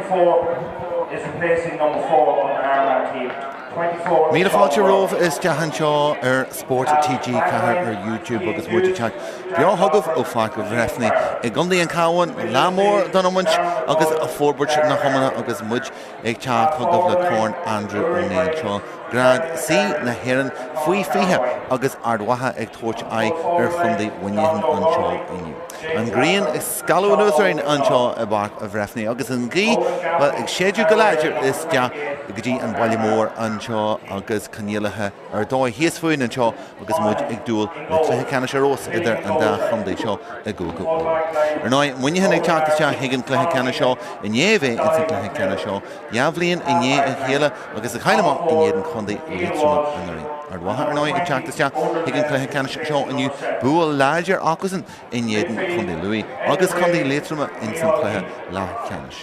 24 is replacing number 4 on the Armagh team. 24 Míle fáilte romhaibh isteach anseo ar Spórt TG4 ar YouTube agus muid ag teacht beo chugaibh ó Pháirc Bhreifne i gContae an Chabháin, lá mór don iomáint agus forbairt na hiomána agus muid ag teacht chugaibh le Corn Andrew O'Neill. Seo Grád C na hÉireann faoi 20 agus Ard Mhacha ag tabhairt aghaidh ar Chontae Mhuineacháin anseo inniu. An ghrian ag scalladh anuas orainn anseo i bPáirc Bhreifne agus an ghaoth, bhuel, ag séideadh go láidir isteach go dtí an baile mór anseo agus coinníollacha ar dóigh thíos fúinn anseo agus muid ag dúil le cluiche ceannais ar fheabhas idir an dá chontae seo i gCúige Uladh. Ar ndóigh, Muineachán ag teacht isteach chuig an gcluiche ceannais seo i ndiaidh a bheith ins an gcluiche ceannais seo dhá bhliain i ndiaidh a chéile agus ag cailleadh amach in éadan chontae Liatroma anuraidh. Ard Mhacha, ar ndóigh, ag teacht isteach chuig an gcluiche ceannais seo inniu, bua láidir acusan in éadan chontae Lú agus contae Liatroma ins an chluiche leathcheannais.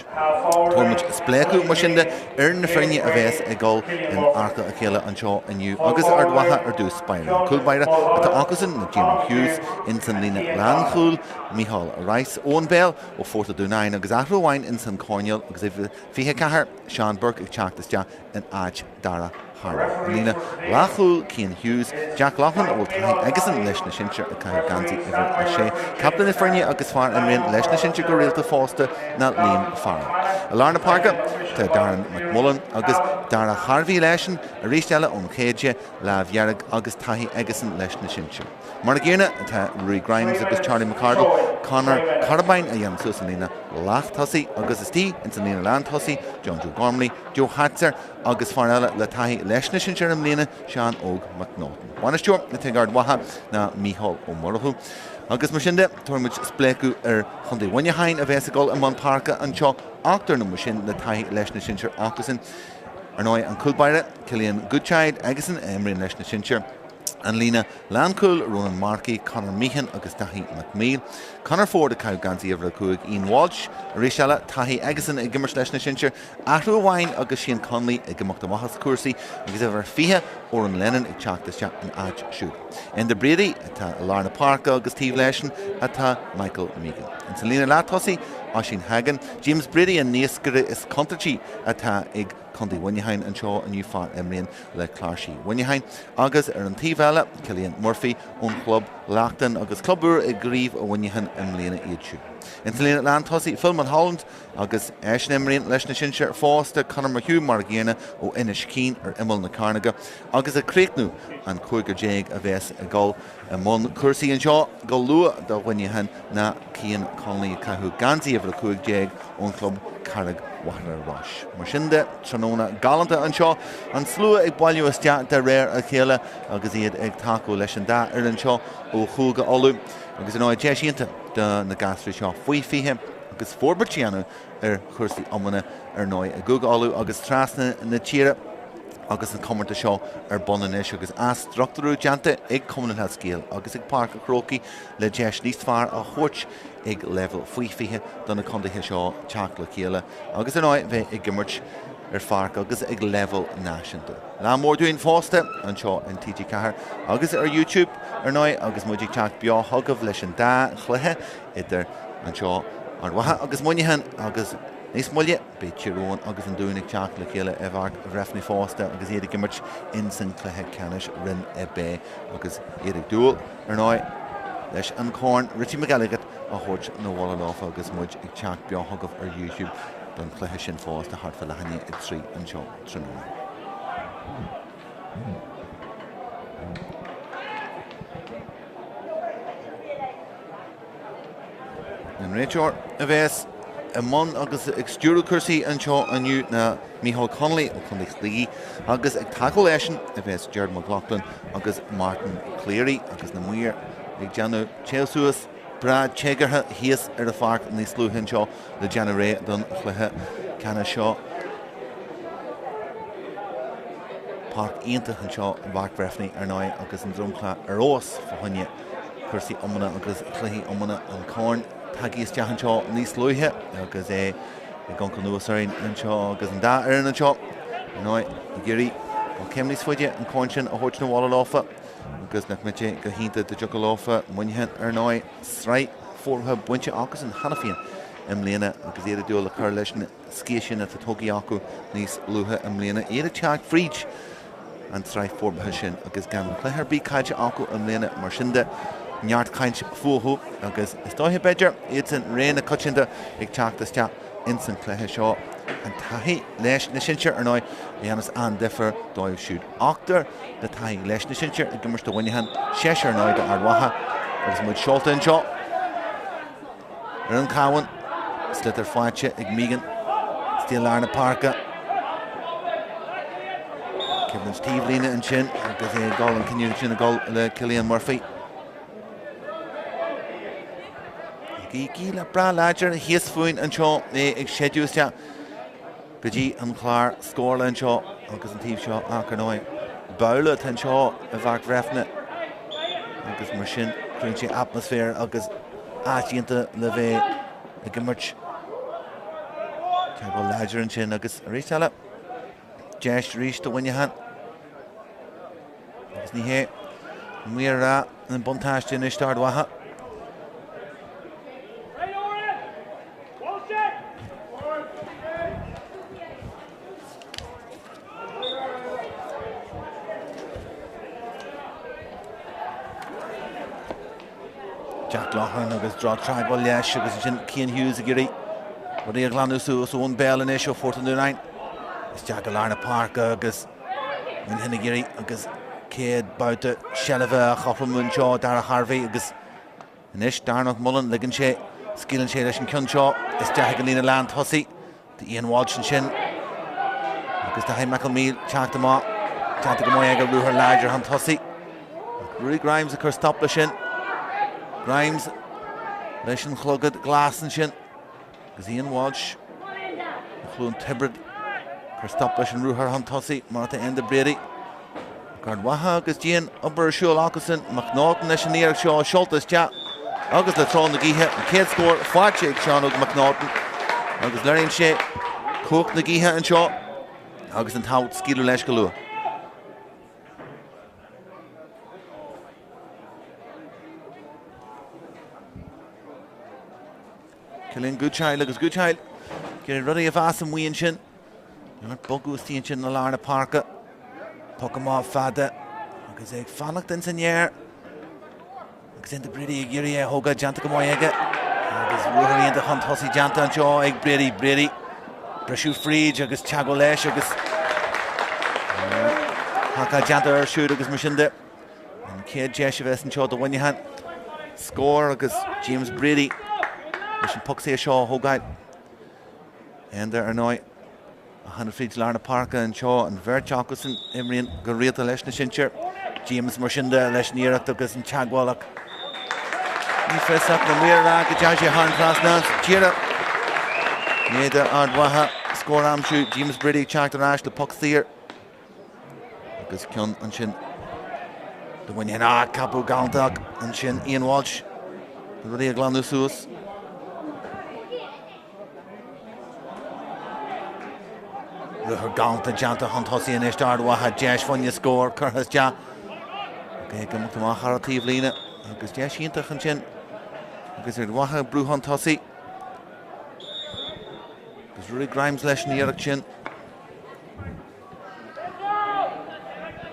Tabharfaidh muid spléachadh mar sin de ar na foirne a bheas ag dul in adharca a chéile anseo inniu agus Ard Mhacha ar dtús báire. An cúl báire atá acusan ná Diarmuid Hughes ins an líne lánchúil, Micheál Rice, Eoin Bell ó Phort an Dúnáin agus athrú amháin ins an choirnéal agus uimhir 24, Seán Burke ag teacht isteach in áit Dara Harley. An líne leathchúil, Cian Hughes, Jack Loughlin a bhfuil taithí aigesan leis na sinsir ag caitheamh geansaí uimhir 6, captaen na foirne agus fear a imríonn leis na sinsir go rialta fosta ná Liam Farrell. I lár na páirce tá Darren McMullen agus Dara Harvey leisean arís eile ón Chéide, Lámh Dhearg agus taithí aigesan leis na sinsir. Mar an gcéanna tá Ruairí Grimes agus Charlie McArdle, Conor Carabine a dhéanann suas an líne leath-tosaigh agus istigh ins an líne lán-tosaigh, John Joe Gormley, Joe Hatzer agus fear eile le taithí leis na sinsir i mbliana, Seán Óg McNaughton. Bainisteoir atá ag Ard Mhacha ná Mícheál Ó Murchú. Agus mar sin de, tabharfaidh muid spléachadh ar Chontae Mhuineacháin a bheas ag dul i mbun páirce anseo, ochtar nó mar sin le taithí leis na sinsir acusan. Ar ndóigh, an cúl báire, Cillian Goodchild, aigesan a imríonn leis na sinsir. An líne lánchúil, Ronan Markey, Conor Meehan agus Daithí McNeill. Conor Ford ag caitheamh geansaí uimhir 5, Ian Walsh, arís eile, taithí aigesan ag imirt leis na sinsir. Athrú amháin agus Shane Connolly ag imeacht amach as cúrsaí agus uimhir 20, Odhrán Lennon ag teacht isteach ina áit siúd. Enda Brady atá i lár na páirce agus taobh leisean atá Michael Meegan. Ins an líne leath-tosaigh, Oisín Hagan, James Brady an naoscaire is contúirtí atá ag Contae Mhuineacháin anseo inniu, fear a imríonn le Cláirsigh Mhuineacháin, agus ar an taobh eile, Cillian Murphy ón chlub Leachtain agus club úr i gcraobh Mhuineacháin i mbliana iad siúd. Ins an líne lántosaigh, Phil Mulholland agus eisean a imríonn leis na sinsir fosta, Conor McHugh mar a gcéanna ó Inis Caoin ar imeall na cearnóige agus ag críochnú an cúigear déag a bheas ag dul i mbun cúrsaí anseo go luath do Mhuineachán ná Cian Connolly ag caitheamh geansaí uimhir 15 ón chlub Carraig Mhachaire Rois. Mar sin de, tráthnóna galánta anseo, an slua ag bailiú isteach de réir a chéile agus iad ag tacú leis an dá fhoireann seo ó Chúige Uladh agus ar ndóigh deis iontach do na gasraí seo faoi 20 agus forbairt a dhéanamh ar chúrsaí iomána ar ndóigh i gCúige Uladh agus trasna na tíre agus an comórtas seo ar bun anois agus athstruchtúrú déanta ag Cumann Lúthchleas Gael agus ag Páirc an Chrócaigh le deis níos fearr a thabhairt ag leibhéal faoi 20 do na contaetha seo teacht le chéile agus ar ndóigh bheith ag imirt ar pháirc agus ag leibhéal náisiúnta. Lá mór dúinn fosta anseo in TG4 agus ar YouTube ar ndóigh agus muid ag teacht beo chugaibh leis an dá chluiche idir anseo Ard Mhacha agus Muineachán agus níos moille beidh Tír Eoghain agus an Dún ag teacht le chéile i bPáirc Bhreifne fosta agus iad ag imirt in san cluiche ceannais Roinn 1B agus iad ag dúil, ar ndóigh, leis an Corn Richie McElligott a thabhairt 'na bhaile leofa agus muid ag teacht beo chugaibh ar YouTube don chluiche sin fosta thart fá leath i ndiaidh 3 anseo tráthnóna. An réiteoir a bheas i mbun agus ag stiúradh cúrsaí anseo inniu ná Micheál Connolly ó Chontae Shligigh agus ag tacú leisean a bheas Gerard McLaughlin agus Martin Cleary agus na maoir ag déanamh téamh suas breá téagartha thíos ar an pháirc níos luaithe anseo le déanamh réidh don chluiche ceannais seo. Páirc iontach anseo i bPáirc Bhreifne ar ndóigh agus an dromchla ar fheabhas fá choinne cúrsaí iomána agus cluichí iomána an corn tagtha isteach anseo níos luaithe agus é ag amharc anuas orainn anseo agus an dá fhoireann anseo ar ndóigh ag iarraidh dul céim níos faide an corn sin a thabhairt 'na bhaile leofa agus nach mbeadh sé go hiontach dá dtiocfadh leofa Muineachán ar ndóigh sraith forbartha bainte acusan cheana féin. i mbliana agus iad ag dúil le cur leis an sciath sin atá tógtha acu níos luaithe i mbliana. Iad ag teacht fríd an tsraith forbartha sin agus gan cluiche ar bith caillte acu i mbliana. Mar sin de, neart caint fúthu agus is dóiche, b'fhéidir, iadsan rogha na coitianta ag teacht isteach ins an chluiche seo. An taithí leis na sinsir, ar ndóigh, a dhéanfas an-difear dóibh siúd. Ochtar le taithí leis na sinsir ag imirt do Mhuineachán, seisear ar ndóigh d'Ard Mhacha agus muid seolta anseo ar an Chabhán. Sliotar faighte ag Meegan istigh i lár na páirce. Coimhlint taobhlíne ansin agus é ag dul an cinneadh sin ag dul le Cillian Murphy. Gaoth le breá láidir thíos fúinn anseo é ag séideadh isteach go dtí an clár scórála anseo agus an taobh seo ach ar ndóigh babhla atá anseo i bPáirc Bhréifne agus mar sin cruthaíonn sé atmaisféar agus áit iontach le bheith ag imirt. Teagmháil láidir ansin agus arís eile deis arís do Mhuineachán. Agus ní hé maor an buntáiste anois d'Ard Mhacha. Jack Loughran agus drochtheagmháil leis agus ansin Cian Hughes ag iarraidh rudaí a ghlanadh suas ón béal anois ó Phort an Dúnáin. Isteach i lár na páirce agus Muineachán ag iarraidh agus céad babhta seilbhe a chothromú anseo Dara Harvey agus Anois Darren McMullen, ligeann sé, scaoileann sé leis an ceann seo isteach ag an líne lán tosaigh do Ian Walsh ansin agus Daithí McElmeel teacht amach, déanta go maith aige ruathar láidir chun tosaigh. Ruairí Grimes ag cur stop leis sin. Grimes leis an chlogad glas ansin. Agus Ian Walsh ó Chluain Tiobraid ag cur stop leis an ruathar chun tosaigh mar atá Enda Brady. Ard Mhacha agus dian obair ar siúl acusan, McNaughton leis an iarracht seo seolta isteach agus le treo na gaoithe an chéad scór faighte ag Seán Óg McNaughton agus léiríonn sé cumhacht na gaoithe anseo agus an tábhacht scaoileadh leis go luath. Cillian Goodchild agus Goodchild ag iarraidh rudaí a mheas amuigh ansin. Neart bogadh istigh ansin i lár na páirce. Poc amach fada agus é ag fanacht ins an aer. Agus Enda Brady ag iarraidh é a thógáil déanta go maith aige. Agus ruathar iontach chun tosaigh déanta anseo ag Brady. Brady briseadh fríd agus teagmháil leis agus tacáil déanta air siúd agus mar sin de. An chéad deis a bheas anseo do Mhuineachán scór agus James Brady leis an poc saor seo a thógáil. Enda ar ndóigh a tháinig fríd lár na páirce anseo, an bheirt acusan imríonn go rialta leis na sinsir. James mar sin de leis an iarracht agus an teagmháil ach ní fios ach na maoir a rá go dteachaigh sé thar an trasnán sa deireadh. Ní Ard Mhacha scór a aimsiú, James Brady ag teacht ar ais le poc saor. Agus ceann ansin do Mhuineachán. Ah, ceapadh galánta ach ansin Ian Walsh rudaí a ghlanadh suas. Ruathar galánta déanta chun tosaigh anois d'Ard Mhacha. Deis fá choinne scór curtha isteach. Ok, ag imeacht amach thar an taobhlíne agus deis iontach ansin. Agus Ard Mhacha ag brú chun tosaigh. Agus Ruairí Grimes leis an iarracht sin.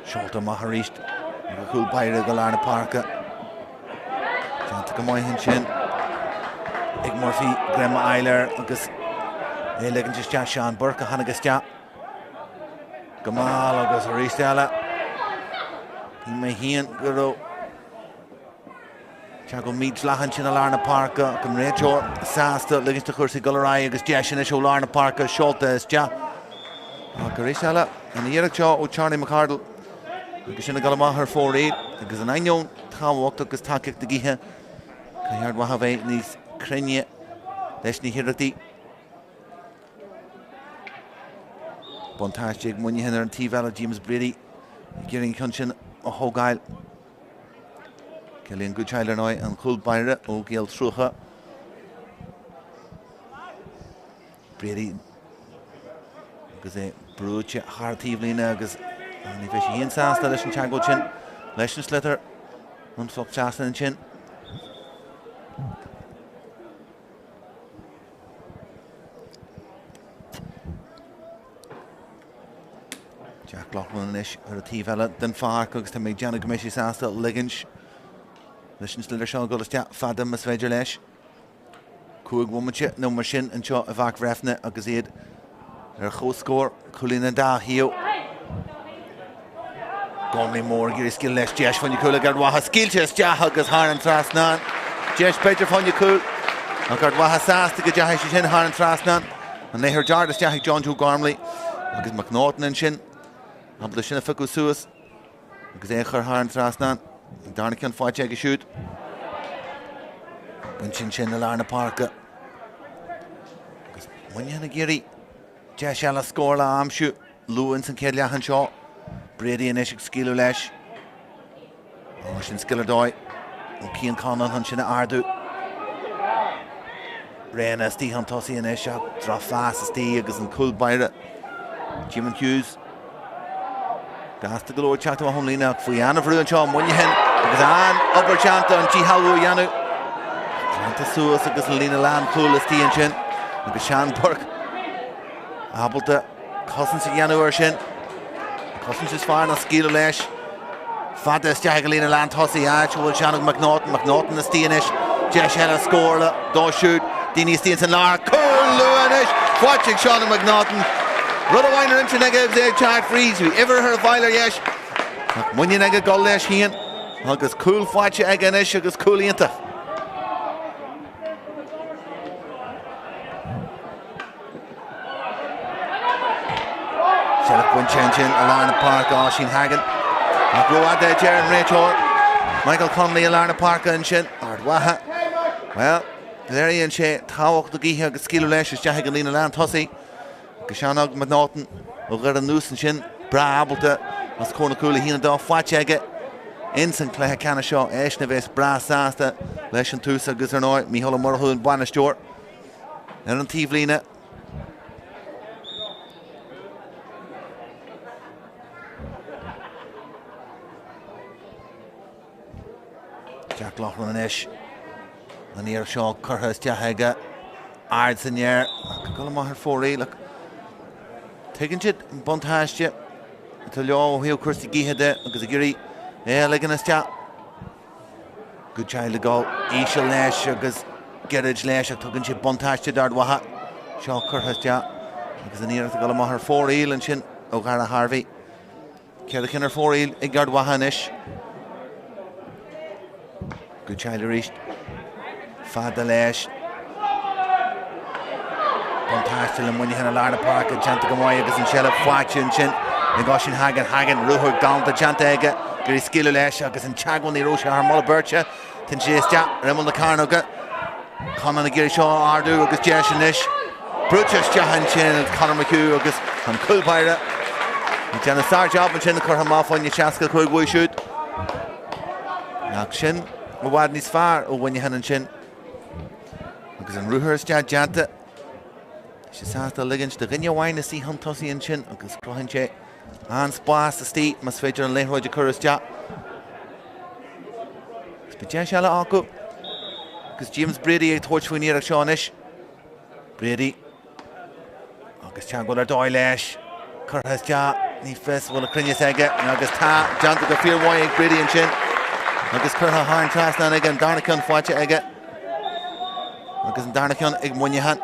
Seolta amach arís ag an chúl báire go lár na páirce. Déanta go maith ansin ag Murphy greim a fháil air agus é ligint isteach Seán Burke a tháinig isteach go mall agus arís eile. Shíl mé féin go raibh Teagmháil mídhleathach ansin i lár na páirce ach an réiteoir sásta ligint do chúrsaí dul ar aghaidh agus deis anois ó lár na páirce seolta isteach. Ach arís eile, an iarracht seo ó Charlie McArdle agus sin ag dul amach ar fóraoil agus in ainneoin tábhacht agus tacaíocht na gaoithe, caithfidh Ard Mhacha bheith níos cruinne leis na hiarrachtaí. Buntáiste ag Muineachán ar an taobh eile, James Brady ag iarraidh an ceann sin a thógáil. Cillian Goodchild ar ndóigh, an cúl báire ó Ghaeil Trúcha. Brady agus é brúite thar taobhlíne agus ní bheidh sé féin sásta leis an teagmháil sin leis an sliotar an phoc trasna ansin. Jack Loughlin anois ar an taobh eile den pháirc agus tá mé ag déanamh go mbeidh sé sásta ligint leis an sliotar seo dul isteach fada más féidir leis. 5 bhomaite nó mar sin anseo i bPáirc Bhreifne agus iad ar chomhscór, cúilín an dá thaobh. Gormley Moore ag iarraidh scaoileadh leis, deis fá choinne cúl ag Ard Mhacha, scaoilte isteach agus thar an trasnán. Deis b'fhéidir fá choinne cúl ach Ard Mhacha sásta go dteachaigh sé sin thar an trasnán. An liathróid ard isteach ag John Joe Gormley agus McNaughton ansin ábalta sin a phiocadh suas agus é a chur thar an trasnán. An darna ceann faighte aige siúd. Bainte ansin i lár na páirce. Agus Muineachán ag iarraidh deis eile scórála a aimsiú luath ins an chéad leath anseo. Brady anois ag scaoileadh leis. Ó, sin scil ar dóigh ó Cian Conlon chun sin a ardú. Réanna istigh chun tosaigh anois ach drochphas istigh agus an cúl báire Jimon Hughes. Gasta go leor ag teacht amach ón líne ach faoi an-bhrú anseo Muineachán agus an-obair déanta an díshealbhú a dhéanamh. Glanta suas agus an líne lánchúil istigh ansin agus Seán Burke ábalta cosaint a dhéanamh air sin. An cosaint is fearr ná scaoileadh leis. Fada isteach ag an líne lántosaigh, áit a bhfuil Seán Óg McNaughton. McNaughton istigh anois. Deis eile scórála dó siúd. Daoine istigh ins an lár. Cúl luath anois! Faighte ag Seán Óg McNaughton. Rud amháin ar intinn aige agus é ag teacht fríd. Bhí uimhir ar fáil ar dheis. Ach muinín aige dul leis féin. Agus cúl faighte aige anois agus cúl iontach. Seilbh bainte ansin i lár na páirce Oisín Hagan. Ach rófhada a deir an réiteoir. Michael Connolly i lár na páirce ansin. Ard Mhacha. Bhuel, léiríonn sé tábhacht na gaoithe agus scaoileadh leis isteach ag an líne lántosaigh. Agus Seán Óg McNaughton ó Dhoire anuas ansin, breá ábalta os comhair na cúl 1-2 faighte aige ins an cluiche ceannais seo. Eisean a bheas breá sásta leis an tús agus ar ndóigh Mícheál Ó Murchú an bainisteoir. Ar an taobhlíne. Jack Loughlin anois. An iarracht seo curtha isteach aige. Ard san aer. Ag dul amach ar fóraoil. Tuigeann siad an buntáiste atá leo ó thaobh cúrsaí gaoithe de agus ag iarraidh é a ligean isteach. Goodchild ag dul íseal leis agus gairid leis ach tugann sé buntáiste d'Ard Mhacha. Seo curtha isteach agus an iarracht ag dul amach ar fóraoil ansin ó Dhara Harvey. Ceithre chinn ar fóraoil ag Ard Mhacha anois. Goodchild arís. Fada leis. Buntáiste le Muineachán i lár na páirce, déanta go maith agus an tseilbh faighte ansin ag Oisín Hagan. Hagan, ruathar galánta déanta aige, ag iarraidh scaoileadh leis agus an teagmháil ní raibh sé thar moladh beirte. Téann sé isteach ar imeall na cearnóige. Conlon ag iarraidh seo a ardú agus deis anois. Brúite isteach ansin ag Conor McHugh agus an cúl báire ag déanamh sár-jab ansin curtha amach fá choinne 65 uaidh siúd. Ach sin i bhfad níos fearr ó Mhuineachán ansin. Agus an ruathar isteach déanta. Tá sé sásta ligint do dhuine amháin istigh chun tosaigh ansin agus cruthaíonn sé an-spás istigh más féidir an liathróid a chur isteach. Agus beidh deis eile acu agus James Brady ag tabhairt faoin iarracht seo anois. Brady Agus teagmháil ar dóigh leis. Curtha isteach, ní fios an bhfuil a cruinneas aige agus tá, déanta go fíormhaith ag Brady ansin agus curtha thar an trasnán aige, an darna ceann faighte aige agus an darna ceann ag Muineachán.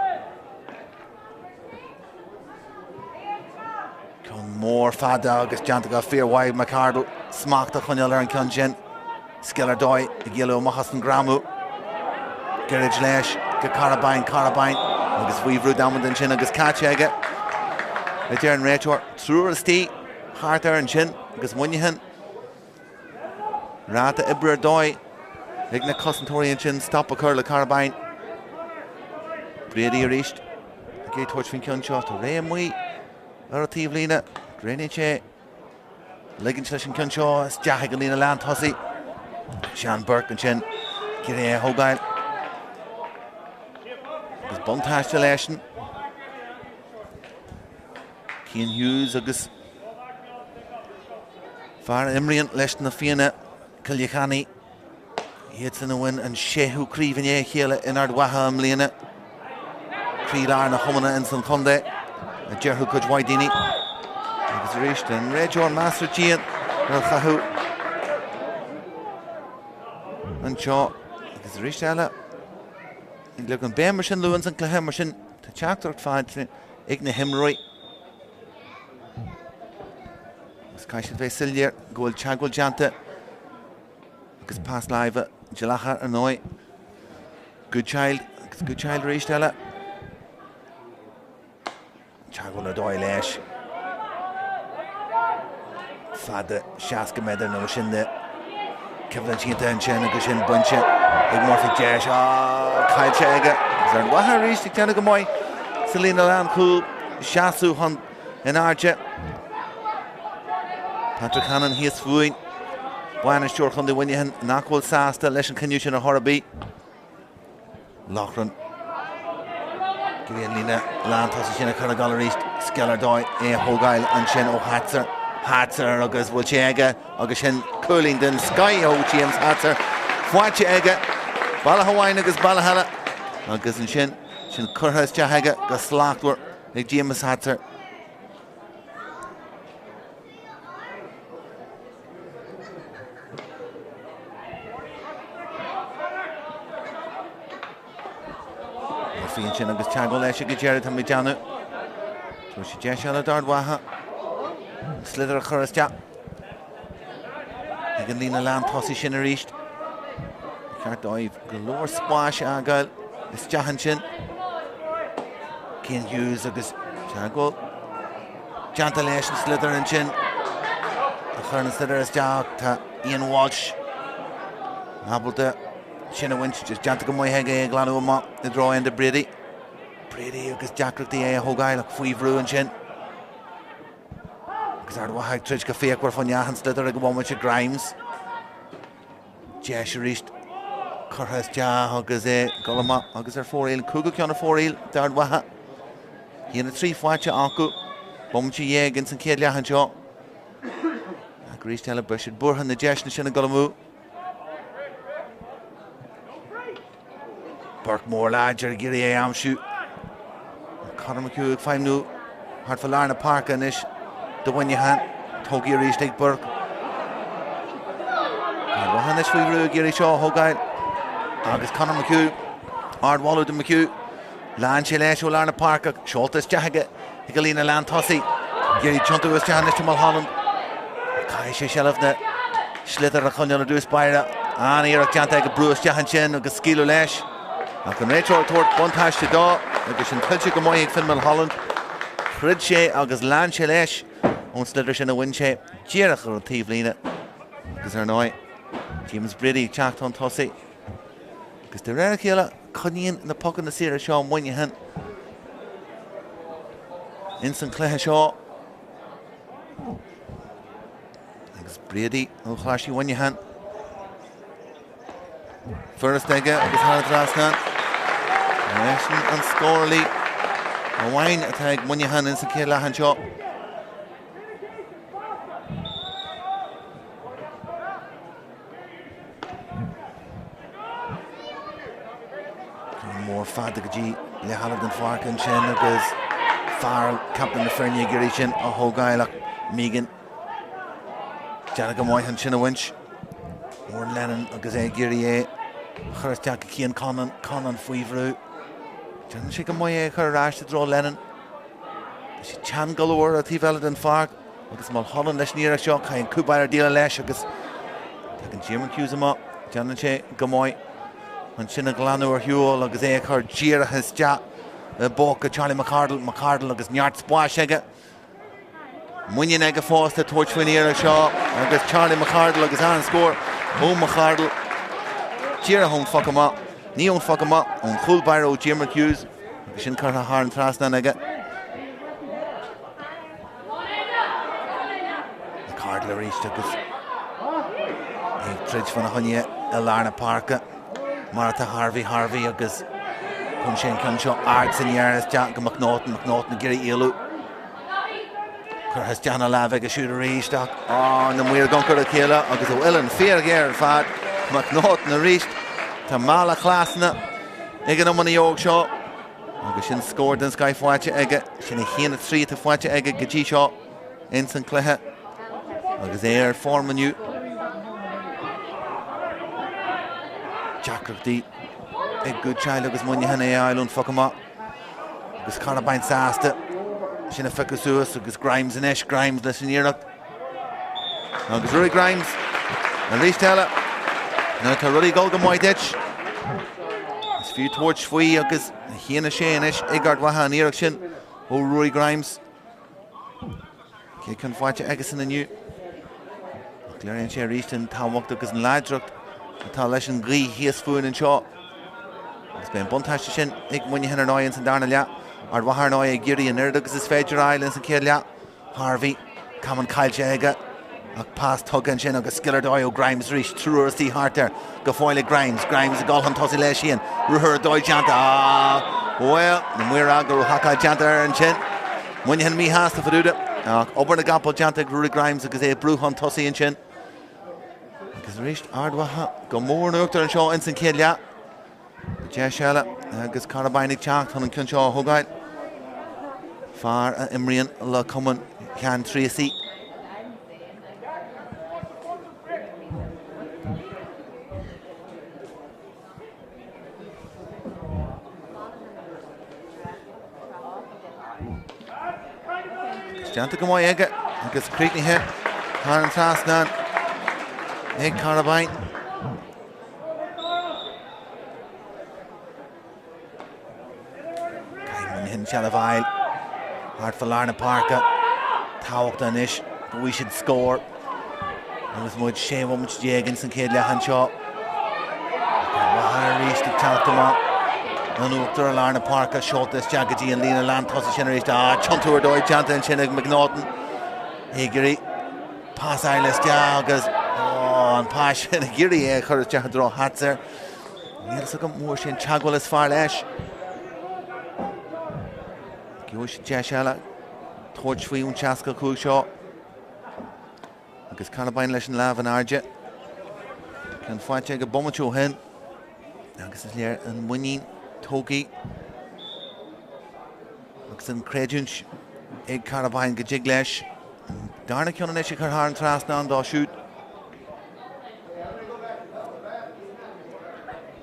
Ceann mór fada agus déanta go fíormhaith McArdle smacht a choinneáil ar an ceann sin. Scil ar dóigh ag éalú amach as an ngreamú. Gairid leis go Carabine, Carabine agus faoi bhrú damanta ansin agus caite aige. A deir an réiteoir, triúr istigh thart air ansin agus Muineachán. Ráta oibre ar dóigh ag na cosantóirí ansin stop a chur le Carabine. Brady arís ag tabhairt faoin ceann seo. Tá réidh amuigh ar an taobhlíne. Roghnaíonn sé Ligint leis an gceann seo isteach ag an líne lántosaigh. Seán Burke ansin ag iarraidh é a thógáil. Agus buntáiste leisean. Cian Hughes agus fear a imríonn leis na Fianna Cill Channaigh. Iadsan a bhain an séú craobh i ndiaidh a chéile in Ard Mhacha i mbliana. Croílár na hiomána ins an chontae, a déarfadh cuid mhaith daoine. Agus. Agus arís an réiteoir measartha dian ar a chaitheamh anseo agus arís eile ag leagan béim mar sin luath ins an cluiche mar sin tá teachtaireacht faighte ag na himreoirí. Agus caithfidh siad bheith soiléir go bhfuil teagmháil déanta agus pas láimhe dleathach ar ndóigh. Goodchild agus Goodchild arís eile. Teagmháil ar dóigh leis. Fada 60 méadar nó sin de. Coimhlint iontach ansin agus sin bainte ag Murphy deis. Á, caillte aige. Agus Ard Mhacha arís ag déanamh go maith sa líne lánchúil. Seasamh chun in airde. Patrick Hannon thíos fúinn. Bainisteoir Chontae Mhuineacháin nach bhfuil sásta leis an chinneadh sin ar chor ar bith. Loughran. Ag iarraidh an líne lántosaigh sin a chur ag dul arís. Scil ar dóigh é a thógáil ansin ó Hatzer. Hatzer agus bhfuil sé aige agus sin cúilín den scoith ó James Hatzer. Faighte aige. Bealach amháin agus bealach eile. Agus ansin sin curtha isteach aige go slachtmhar ag James Hatzer. Murphy ansin agus teagmháil leis ag an deireadh, tá mé ag déanamh. Tabharfaidh sé deis eile d'Ard Mhacha. An sliotar a chur isteach ag an líne lántosaigh sin arís. Ba cheart dóibh go leor spáis a fhágáil isteach ansin. Cian Hughes agus teagmháil déanta leis an sliotar ansin. A chur an sliotar isteach tá Ian Walsh ábalta sin a bhaint just déanta go maith aige é a ghlanadh amach i dtreo Enda Brady. Brady agus deacrachtaí é a thógáil ach faoi bhrú ansin. Agus Ard Mhacha ag troid go fíochmhar fá choinne an sliotar ag an bhomaite Grimes. Deis arís curtha isteach agus é ag dul amach agus ar fóraoil, cúigiú ceann ar fóraoil d'Ard Mhacha. 1-3 faighte acu. Bomaite dhéag ins an chéad leath anseo. Ach arís eile beidh siad buartha na deiseanna sin ag dul amú. Burke mór láidir ag iarraidh é a aimsiú. Conor McHugh ag feidhmiú thart fá lár na páirce anois do Mhuineachán. Tógtha arís ag Burke. Ard Mhacha anois faoi bhrú ag iarraidh seo a thógáil. Agus Conor McHugh, ardmholadh do McHugh. Lean sé leis ó lár na páirce, seolta isteach aige ag an líne lántosaigh. Ag iarraidh tiontú isteach anois do Mulholland. Caithfidh sé seilbh na sliotar a choinneáil i dtús báire. An-iarracht déanta aige brú isteach ansin agus scaoileadh leis. Ach an réiteoir ag tabhairt buntáiste dó agus sin tuillte go maith ag Finn Mulholland. Throid sé agus lean sé leis ón sliotar sin a bhain sé díreach ar an taobhlíne. Agus ar ndóigh, James Brady ag teacht chun tosaigh. Agus de réir a chéile, coinníonn na pocanna saora seo Muineachán ins an chluiche seo. Agus Brady ó Choláiste Mhuineacháin. Furasta aige agus thar an trasnán. Eisean an scórálaí amháin atá ag Muineachán ins an chéad leath anseo. Ceann mór fada go dtí leath eile den pháirc ansin agus Farrell, captaen na foirne ag iarraidh sin a thógáil ach Meegan déanamh go maith ansin a bhaint. Odhrán Lennon agus é ag iarraidh é a chur isteach go Cian Conlon, Conlon faoi bhrú. Déanann sé go maith é a chur ar ais i dtreo Lennon. Tá sé teann go leor ar an taobh eile den pháirc. Agus Mulholland leis an iarracht seo, caithfidh an cúl báire déileáil leis agus tagann Diarmuid Hughes amach, déanann sé go maith ansin a ghlanadh ar shiúl agus é a chur díreach isteach i bpóca Charlie McArdle, McArdle agus neart spáis aige. Muinín aige fosta tabhairt faoin iarracht seo agus Charlie McArdle agus an-scór ó McArdle. Díreach ón phoc amach, ní ón phoc amach, ón chúl báire ó Diarmuid Hughes agus sin curtha thar an trasnán aige. McArdle arís agus é ag troid fána choinne i lár na páirce mar atá Harvey Harvey agus cuireann sé an ceann seo ard san aer isteach go McNaughton McNaughton ag iarraidh éalú. Curtha isteach ina lámh aige siúd arís ach á na maoir ag ionchur a chéile agus ó uillinn fíorghéar ar fad McNaughton arís. Tá mála cleasanna ag an iománaí óg seo. Agus sin scór den scoith faighte aige. Sin 1-3 atá faighte aige go dtí seo. ins an cluiche agus é ar form inniu. Deacrachtaí ag Goodchild agus Muineachán é a fháil ón phoca amach agus Carabine sásta sin a phiocadh suas agus Grimes anois, Grimes leis an iarracht. Agus Ruairí Grimes arís eile. Nuair atá rudaí ag dul go maith duit, is fiú tabhairt faoi agus 1-6 anois ag Ard Mhacha an iarracht sin ó Ruairí Grimes. Céad ceann faighte aigesan inniu. Ach léiríonn sé arís an tábhacht agus an láidreacht atá leis an ghaoth thíos fúinn anseo. Agus beidh an buntáiste sin ag Muineachán ar ndóigh ins an darna leath. Ard Mhacha ar ndóigh ag iarraidh an oiread agus is féidir a fháil ins an chéad leath. Harvey, camán caillte aige ach pas tugtha ansin agus scil ar dóigh ó Grimes arís, triúr istigh thart air go fóill ag Grimes, Grimes ag dul chun tosaigh leis féin, ruathar ar dóigh déanta, ah, bhuel, na maoir a go raibh hacáil déanta air ansin. Muineachán míshásta fá dtaobh de, ach obair na gcapall déanta ag Ruairí Grimes agus é ag brú chun tosaigh ansin. Agus arís Ard Mhacha go mór in uachtar anseo ins an chéad leath. Deis eile agus Carabine ag teacht chun an ceann seo a thógáil. Fear a imríonn le Cumann Sheáin Treacy. Déanta go maith aige agus críochnaithe thar an trasnán ag Carabine. Caithfidh Muineachán seilbh a fháil thart fá lár na páirce. Tábhachtach anois go bhfaighidh siad scór agus muid 16 bhomaite ins an chéad leath anseo. Ard Mhacha arís ag teacht amach in uachtar i lár na páirce, seolta isteach go dtí an líne lán tosaigh sin arís. Ah, tiontú ar dóigh déanta ansin ag McNaughton. Ag iarraidh Pas a fháil isteach agus an pas sin ag iarraidh é a chur isteach i dtreo Hatzer. Níl fhios agam an bhfuair sé an teagmháil is fearr leis. Gheobhaidh siad deis eile tabhairt faoi ón 65 seo. Agus Carabine leis an lámh in airde. Ceann faighte aige bomaite ó shin. Agus is léir an muinín tógtha. Agus an creidiúint ag Carabine go dtig leis an darna ceann anois a chur thar an trasnán dó siúd.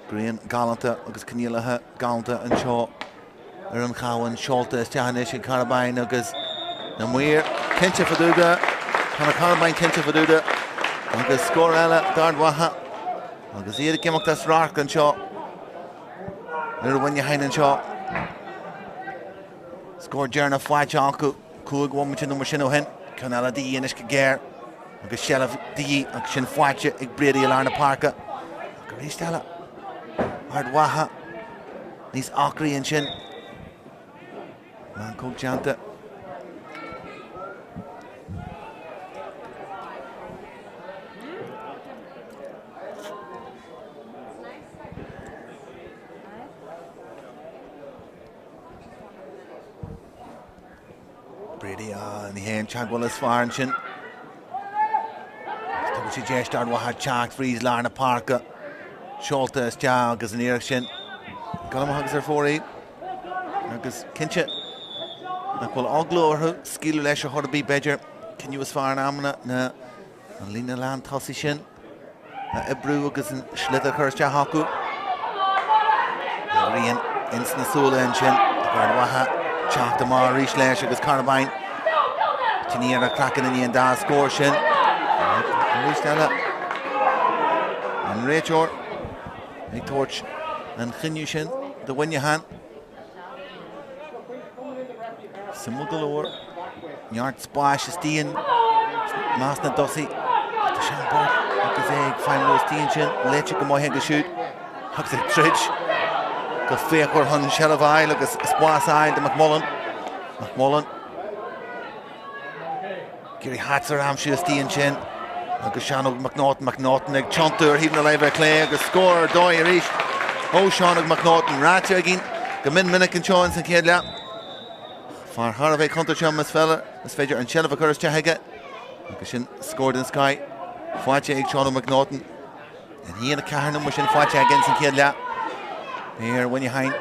Grian galánta agus coinníollacha galánta anseo ar an Chabhán seolta isteach anois ag Carabine agus na maoir cinnte fá dtaobh de. Tá na Carabine cinnte fá dtaobh de agus scór eile d'Ard Mhacha agus iad ag imeacht as radharc anseo. Ar Mhuineachán anseo. Scór deireanach faighte acu 5 bhomaite nó mar sin ó shin. Ceann eile de dhíth anois go géar agus seilbh de dhíth agus sin faighte ag Brady i lár na páirce. Ach arís eile, Ard Mhacha níos acraí ansin. Meancóg déanta. Brady, ah, ní hé an teagmháil is fearr ansin. Tugann sé deis d'Ard Mhacha teacht fríd lár na páirce. Seolta isteach agus an iarracht sin. Ag dul amach agus ar fóraoil. Agus cinnte nach bhfuil eagla orthu scaoileadh leis ar chor ar bith b'fhéidir. Cinneadh is fearr in amanna ná an líne lán tosaigh sin a oibriú agus an sliotar a chur isteach acu. An ghrian ins na súile ansin ag Ard Mhacha teacht amach arís leis agus Carabine tine ar a craiceann i ndiaidh an dá scór sin. Arís eile an réiteoir ag tabhairt an chinneadh sin do Mhuineachán. Suimiúil go leor, neart spáis istigh i measc na dtosaithe. Tá Seán Burke agus é ag feidhmiú istigh ansin, léite go maith aige siúd agus ag troid go fíochmhar chun seilbh a fháil agus spás a fháil do McMullen. McMullen. Ag iarraidh Hatzer a aimsiú istigh ansin agus Seán Óg McNaughton, McNaughton ag tiontú ar thaobh na láimhe clé agus scór ar dóigh arís ó Seán Óg McNaughton. Ráite againn go mion minic anseo ins an chéad leath. Fear thar a bheith contúirteach más féidir, is féidir an tseilbh a chur isteach aige agus sin scór den scoth faighte ag Seán Óg McNaughton. 1-4 nó mar sin faighte aige ins an chéad leath. Beidh ar Mhuineachán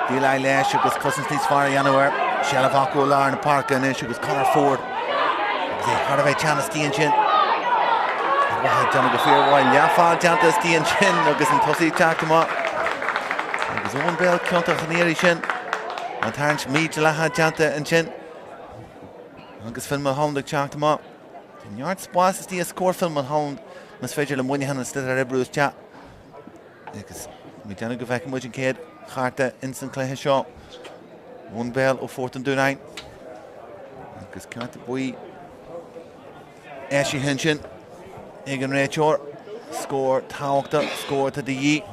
déileáil leis agus cosaint níos fearr a dhéanamh air. Seilbh acu i lár na páirce anois agus Conor Forde agus é thar a bheith teann istigh ansin. Ard Mhacha ag déanamh go fíormhaith. Leathfheall déanta istigh ansin agus an tosaí ag teacht amach. Agus Eoin Bell ciontach an iarraidh sin. An tarraingt mídhleathach déanta ansin. Agus Finn Mulholland ag teacht amach. Tá neart spáis istigh os comhair Phil Mulholland más féidir le Muineachán an sliotar a oibriú isteach. Agus mé ag déanamh go bhfeicfidh muid an chéad chárta ins an chluiche seo. Eoin Bell ó Phort an Dúnáin. Agus cárta buí eisithe ansin ag an réiteoir. Scór tábhachtach, scór atá de dhíth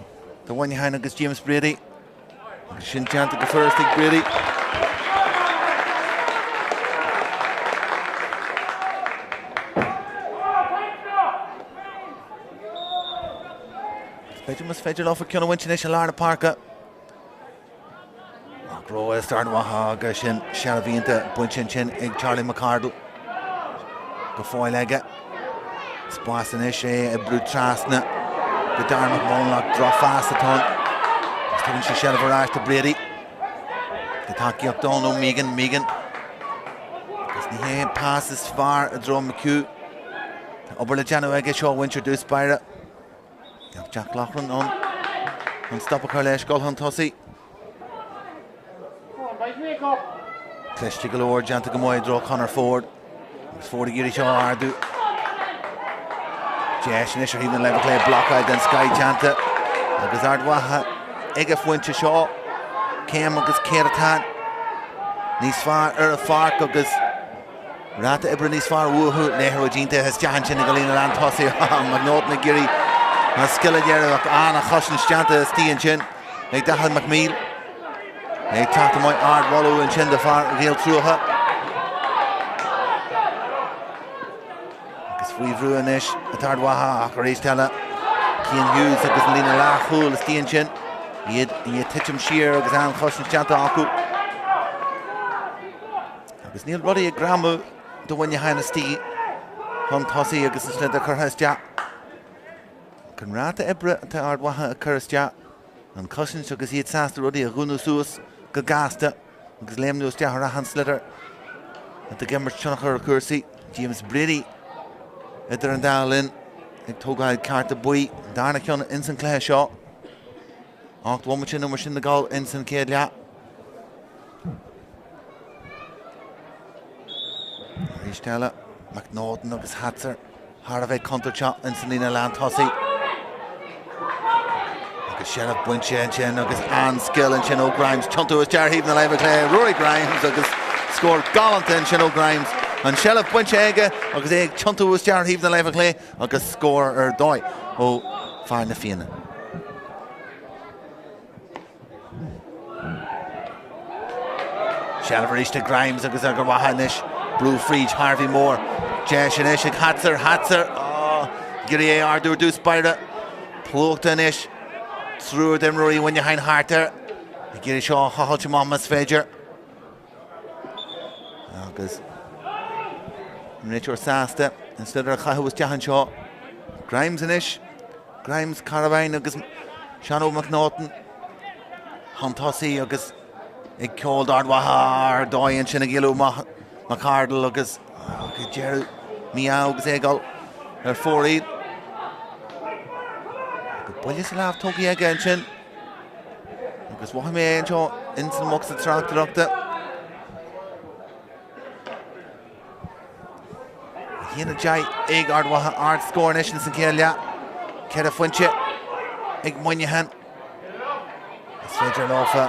do Mhuineachán agus James Brady. Agus sin déanta go furasta ag Brady. B'fhéidir más féidir leofa ceann a bhaint anois i lár na páirce. Ach rófhurast Ard Mhacha agus sin seilbh iontach bainte ansin ag Charlie McArdle. Go fóill aige. Spás anois é ag brú trasna go Darren McMullen ach drochphas atá ann. Agus tugann sé seilbh ar ais do Brady. Tá tacaíocht ann ó Meegan. Meegan. Agus ní hé an pas is fearr i dtreo McHugh. Tá obair le déanamh aige seo a mhuintir i dtús báire. Ach Jack Loughran ann chun stop a chur leis, dul chun tosaigh. Cliste go leor, déanta go maith i dtreo Conor Forde. Agus Forde ag iarraidh seo a ardú. Deis anois ar thaobh na láimhe clé, blocáil den scoth déanta. Agus Ard Mhacha ag an phointe seo. Céim agus céatadán níos fearr ar an pháirc agus Ráta oibre níos fearr uathu, liathróid iontach isteach ansin ag an líne lántosaigh, McNaughton ag iarraidh a scil a léiriú ach an-chosaint déanta istigh ansin ag Daithí McNeill. Ag teacht amach ardmholadh ansin do fear Réalt Ruadha. Agus faoi bhrú anois atá Ard Mhacha ach arís eile Cian Hughes agus an líne leathchúil istigh ansin. Iad i ndiaidh titim siar agus an-chosaint déanta acu. Agus níl rudaí ag greamú do Mhuineachán istigh chun tosaigh agus an sliotar curtha isteach. Ach an ráta oibre atá Ard Mhacha ag cur isteach, an chosaint agus iad sásta rudaí a dhúnadh suas go gasta agus léimniú isteach ar achan sliotar atá ag imirt tionchar ar chúrsaí. James Brady idir an dá linn ag tógáil cárta buí, an darna ceann ins an cluiche seo. 8 bhomaite nó mar sin le gabháil ins an chéad leath. Arís eile, McNaughton agus Hatzer thar a bheith contúirteach ins an líne lántosaigh. Agus seilbh bainte ansin agus an-scil ansin ó Grimes. Tiontú isteach ar thaobh na láimhe clé, Rory Grimes agus scór galánta ansin ó Grimes. An seilbh bainte aige agus é ag tiontú isteach ar thaobh na láimhe clé agus scór ar dóigh ó fear na Fianna. Seilbh arís ag Grimes agus Ard Mhacha anois. Brú fríd Harvey Moore. Deis anois ag Hatzer. Hatzer! Oh, ag iarraidh é a ardú ar dtús báire. Plúchta anois. Triúr d'imreoirí Mhuineacháin thart air. Ag iarraidh seo a thochailt amach más féidir. Agus an réiteoir sásta an sliotar a chaitheamh isteach anseo. Grimes anois. Grimes, Carabine agus Seán Óg McNaughton chun tosaigh agus ag ceol d'Ard Mhacha ar dóigh ansin ag éalú amach McArdle agus go deireadh mí-ádh agus é ag dul ar fóraoil. Go buille sa lámh tógtha aige ansin. Agus mhothaigh mé é anseo ins an mbocsa tráchtaireachta. 1-10 ag Ard Mhacha ard-scór anois ins an chéad leath. Ceithre phointe ag Muineachán. Is féidir leofa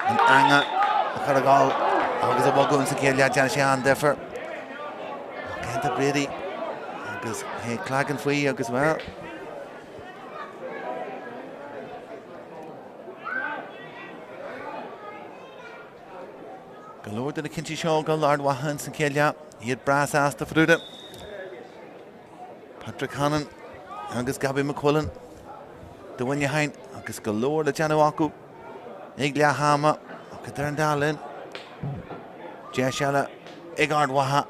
an eanga a chur ag gabháil agus a bhogadh ins an chéad leath déanfaidh sé an-difear. Ach Brady agus é clagan faoi agus bhuel. Go leor de na cinntí seo ag Ard Mhacha ins an chéad leath, iad breá sásta fúthu. Patrick Hannon agus Gabby McQuillan do Mhuineachán agus go leor le déanamh acu ag leath ama ach idir an dá linn, deis eile ag Ard Mhacha.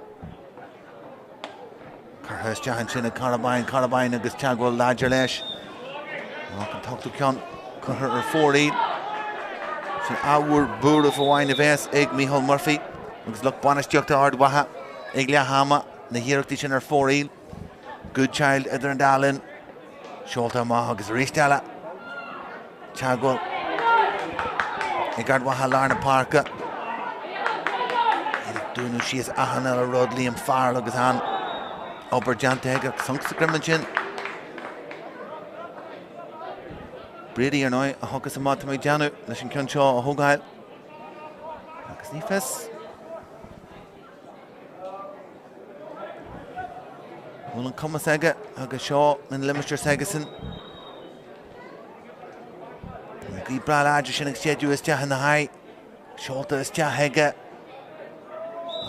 Curtha isteach ansin ag Carabine, Carabine agus teagmháil láidir leis. Ach an t-ochtú ceann curtha ar fóraoil. Sin ábhar buairimh amháin a bheas ag Micheál Murphy agus lucht bainistíochta Ard Mhacha ag leath ama, na hiarrachtaí sin ar fóraoil. Goodchild idir an dá linn. Seolta amach agus arís eile teagmháil ag Ard Mhacha lár na páirce. Iad ag dúnadh síos achan uile rud, Liam Farrell agus an obair déanta aige sonc sa greim ansin. Brady ar ndóigh a thiocfas amach tá mé ag déanamh leis an ceann seo a thógáil. Agus ní fios. Bhfuil an cumas aige agus seo an limistéar s'aigesan. An gaoth breá láidir sin ag séideadh isteach ina haghaidh. Seolta isteach aige.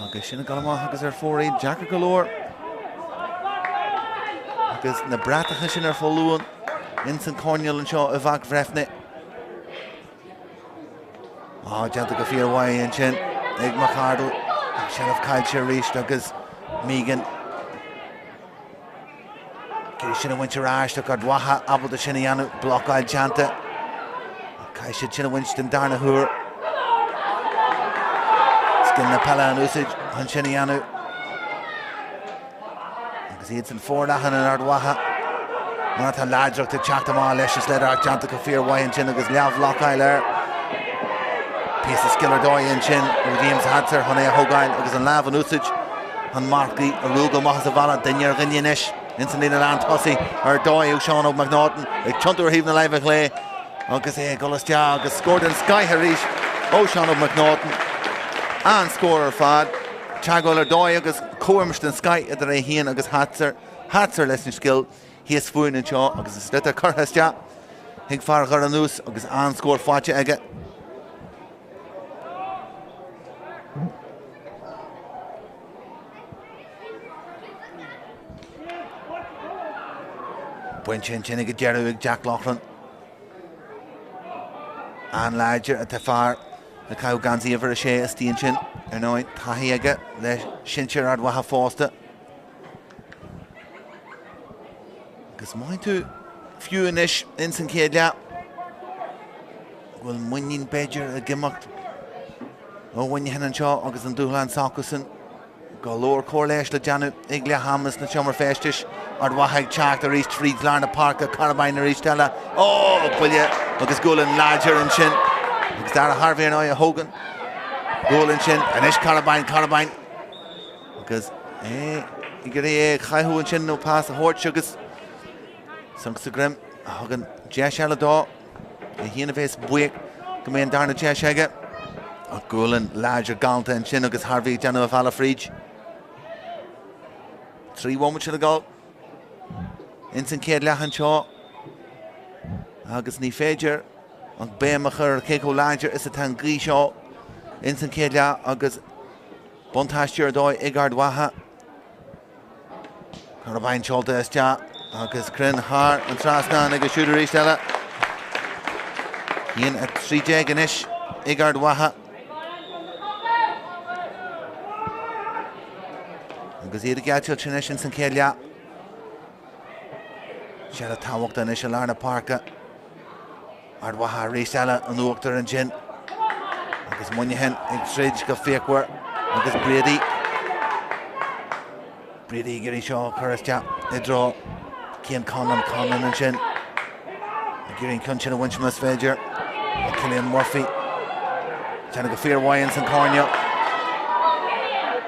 Agus sin ag dul amach agus ar fóraoil deacair go leor. Agus na bratacha sin ar foluain ins an coirnéal anseo i bPáirc Bhreifne. Á, déanta go fíormhaith ansin ag McArdle. Ach seilbh caillte arís agus Meegan. Ag iarraidh sin a bhaint ar ais ach Ard Mhacha ábalta sin a dhéanamh, blocáil déanta. Caithfidh siad sin a bhaint den darna huair. Scil na peile in úsáid chun sin a dhéanamh. Agus iad san forleathan in Ard Mhacha. Mar atá láidreacht ag teacht amach leis an sliotar ach déanta go fíormhaith ansin agus leathbhlocáil air. Píosa scil ar dóigh ansin ó James Hatzer chun é a thógáil agus an lámh in úsáid chun marcaigh a ruaigeadh amach as an bhalla. Duine ar dhuine anois ins an líne lán tosaigh ar dóigh ó Seán Óg McNaughton ag tiontú ar thaobh na láimhe chlé agus é ag dul isteach agus scór den scoith arís ó Seán Óg McNaughton. An-scór ar fad. Teagmháil ar dóigh agus comhimirt den scoith idir é féin agus Hatzer. Hatzer leis an scil thíos fúinn anseo agus an sliotar curtha isteach chuig fear Dhoire Núis agus an-scór faighte aige. Bainte ansin ag an deireadh ag Jack Loughlin. An-láidir atá fear ag caitheamh geansaí uimhir a sé istigh ansin, ar ndóigh, taithí aige le sinsir Ard Mhacha fosta. Agus maíonn tú fiú anois ins an chéad leath go bhfuil muinín b'fhéidir ag imeacht ó Mhuineachán anseo agus an dúshlán s'acusan. Go leor cóir leighis le déanamh ag leath ama sna seomra feistis. Ard Mhacha ag teacht arís fríd lár na páirce, Carabine arís eile. Ó! Buille agus gualainn láidir ansin. Agus Dara Harvey ar ndóigh a thógann gualainn sin. Anois Carabine, Carabine. Agus é ag iarraidh é a chaitheamh ansin nó pas a thabhairt agus sonc sa greim a thugann deis eile dó. É féin a bheas buíoch go mbeidh an darna deis aige. Ach gualainn láidir galánta ansin agus Harvey ag déanamh a bhealach fríd. 3 bhomaite le dul ins an chéad leath anseo agus ní féidir ach béim a chur ar cé chomh láidir is atá an ghaoth seo ins an chéad leath agus buntáiste ar dóigh ag Ard Mhacha. Carabine seolta isteach agus cruinn thar an trasnán aige siúd arís eile. 1-13 anois ag Ard Mhacha. Agus iad ag eitilt anois ins an chéad leath. Seilbh tábhachtach anois i lár na páirce. Ard Mhacha arís eile in uachtar ansin agus Muineachán ag troid go fíochmhar agus Brady Brady ag iarraidh seo a chur isteach i dtreo Cian Conlon Conlon ansin ag iarraidh an ceann sin a bhaint más féidir Cillian Murphy déanamh go fíormhaith ins an coirnéal.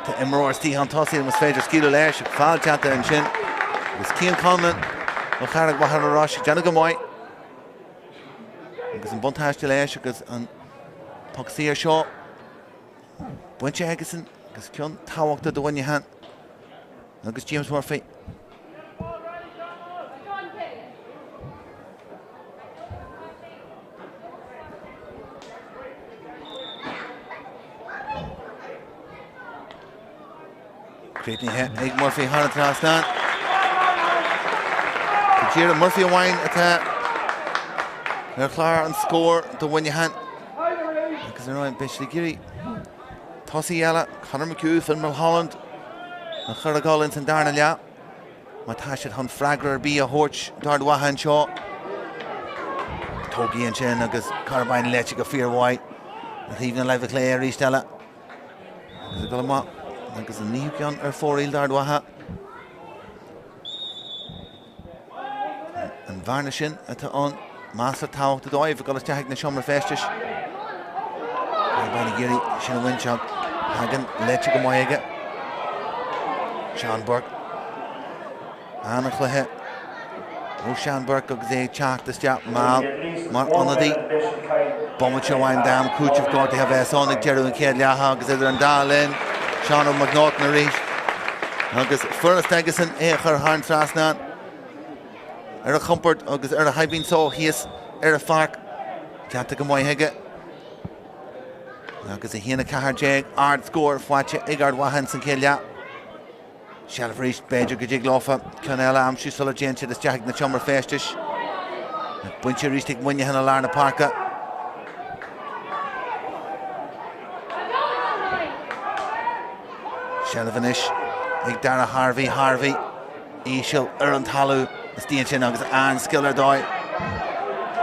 Tá imreoir istigh chun tosaigh más féidir scaoileadh leis feall déanta ansin agus Cian Conlon ó Charraig Mhachaire Rois ag déanamh go maith. Agus an buntáiste leis agus an poc saor seo bainte aigesan agus ceann tábhachtach do Mhuineachán agus James Murphy. Críochnaithe ag Murphy thar an trasnán. Go díreach Murphy amháin atá ar chlár an scóir do Mhuineachán. Agus ar ndóigh beidh siad ag iarraidh tosaí eile, Conor McHugh, Finn Mulholland, a chur ag dul ins an darna leath. Má tá siad chun freagra ar bith a thabhairt d'Ard Mhacha anseo. Tógtha ansin agus Carabine léite go fíormhaith. Ar thaobh na láimhe clé arís eile. Agus ag dul amach agus an naoú ceann ar fóraoil d'Ard Mhacha. An bhearna sin atá ann measartha tábhachtach dóibh ag dul isteach ag na seomra feistis. Bean ag iarraidh sin a bhaint ach tagann léite go maith aige. Seán Burke. An-chluiche ó Seán Burke agus é ag teacht isteach mall mar ionadaí. Bomaite amháin d'am cúitimh gortaithe a bheas ann ag deireadh an chéad leatha agus idir an dá linn, Seán Óg McNaughton arís agus furast aigesan é a chur thar an trasnán ar a chompord agus ar a shaimhín só thíos ar an pháirc. Déanta go maith aige. Agus 1-14 ard-scór faighte ag Ard Mhacha ins an chéad leath. Seilbh arís, b'fhéidir go dtig leofa ceann eile a aimsiú sula dtéann siad isteach ag na seomra feistis. Bainte arís ag Muineachán i lár na páirce. Seilbh anois ag Dara Harvey, Harvey íseal ar an talamh istigh ansin agus an-scil ar dóigh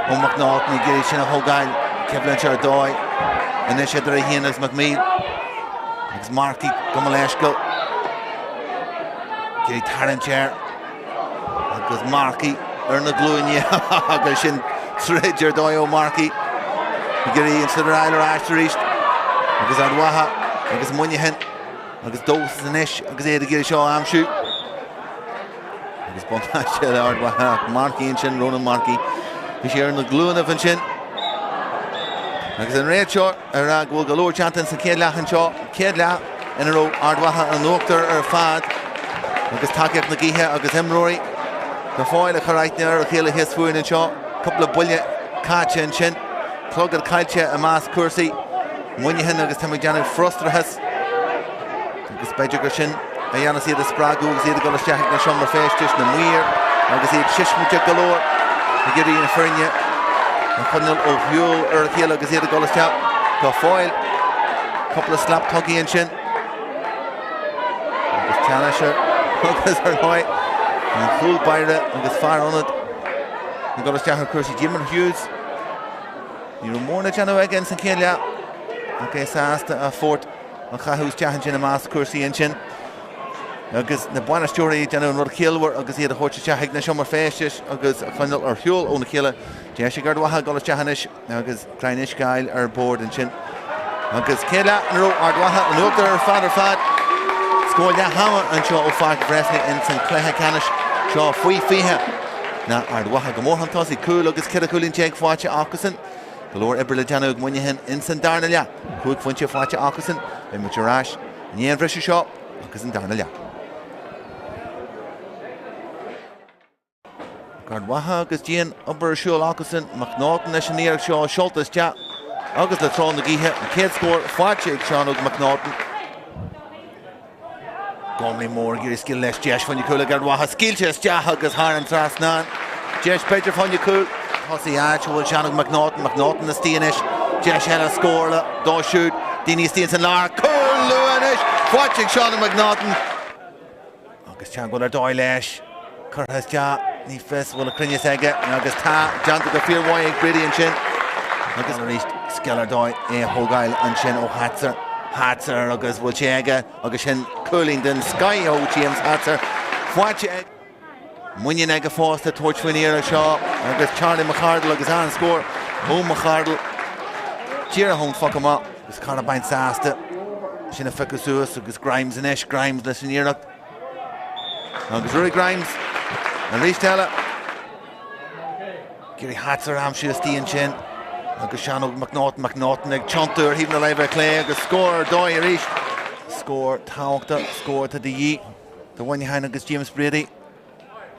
ó McNaughton ag iarraidh sin a thógáil, coimhlint ar dóigh anois idir é féin agus McMeel agus Markey gabh mo leithscéal ag iarraidh tarraingt air agus Markey ar na glúine agus sin troid ar dóigh ó Markey ag iarraidh an sliotar a fháil ar ais arís agus Ard Mhacha agus Muineachán agus dóchas anois agus iad ag iarraidh seo a aimsiú. Agus buntáiste ag Ard Mhacha ach Markey ansin, Ronan Markey. Bhí sé ar na glúinibh ansin. Agus an réiteoir ag rá go bhfuil go leor déanta ins an chéad leath anseo, chéad leath ina raibh Ard Mhacha in uachtar ar fad agus tacaíocht na gaoithe agus imreoirí go fóill ag cur aithne ar a chéile thíos fúinn anseo. Cúpla buille caite ansin, clogad caillte i measc cúrsaí Muineachán agus tá mé ag déanamh frustrachas. Agus b'fhéidir gur sin a dhéanas iad a spreagadh agus iad ag dul isteach ag na seomra feistis, na maoir, agus iad siosmaideach go leor ag iarraidh na foirne a choinneáil ó shiúl ar a chéile agus iad ag dul isteach go fóill. Cúpla slap tugtha ansin. Agus teannas ar agus ar ndóigh an chúl báire agus fear ionad ag dul isteach ar chúrsaí Diarmuid Hughes. Ní raibh mórán le déanamh aige ins an chéad leath ach é sásta a phort a chaitheamh isteach ansin i measc cúrsaí ansin agus na bainisteoirí ag déanamh an rud ciallmhar agus iad a thabhairt isteach ag na seomra feistis agus a choinneáil ar shiúl óna chéile. Deis ag Ard Mhacha dul isteach anois agus crainn uisce a fháil ar bord ansin. Agus chéad leath ina raibh Ard Mhacha in uachtar ar fad ar fad. Scór leath ama anseo ó Pháirc Bhreifne ins an cluiche ceannais seo faoi 20. Ná Ard Mhacha go mór chun tosaigh, cúl agus 14 cúilín faighte acusan. Go leor oibre le déanamh ag Muineachán ins an darna leath. 5 phointe faighte acusan. Beidh muid ar ais i ndiaidh an bhriseadh seo agus an darna leath. Ard Mhacha agus dian obair ar siúl acusan. McNaughton leis an iarracht seo seolta isteach agus le treo na gaoithe an chéad scór faighte ag Seán Óg McNaughton. Gormley Moore ag iarraidh scaoileadh leis deis fá choinne cúl ag Ard Mhacha scaoilte isteach agus thar an trasnán. Deis b'fhéidir fá choinne cúl. Tosaigh áit a bhfuil Seán Óg McNaughton, McNaughton istigh anois. Deis eile scórála dó siúd. Daoine istigh ins an lár. Cúl luath anois faighte ag Seán Óg McNaughton. Agus teagmháil ar dóigh leis. Curtha isteach, ní fios bhfuil a cruinneas aige agus tá déanta go fíormhaith ag Brady ansin. Agus arís scil ar dóigh é a thógáil ansin ó Hatzer. Hatzer agus bhfuil sé aige agus sin cúilín den scoth ó James Hatzer. Faighte ag. Muinín aige fosta tabhairt faoin iarraidh seo agus Charlie McArdle agus an-scór ó McArdle. Díreach ón phoc amach agus Carabine sásta sin a phiocadh suas agus Grimes anois, Grimes leis an iarracht. Agus Ruairí Grimes arís eile. Ag iarraidh Hatzer a aimsiú istigh ansin. Agus Seán Óg McNaughton, McNaughton ag tiontú ar thaobh na láimhe clé agus scór ar dóigh arís. Scór tábhachtach, scór atá de dhíth do Mhuineachán agus James Brady.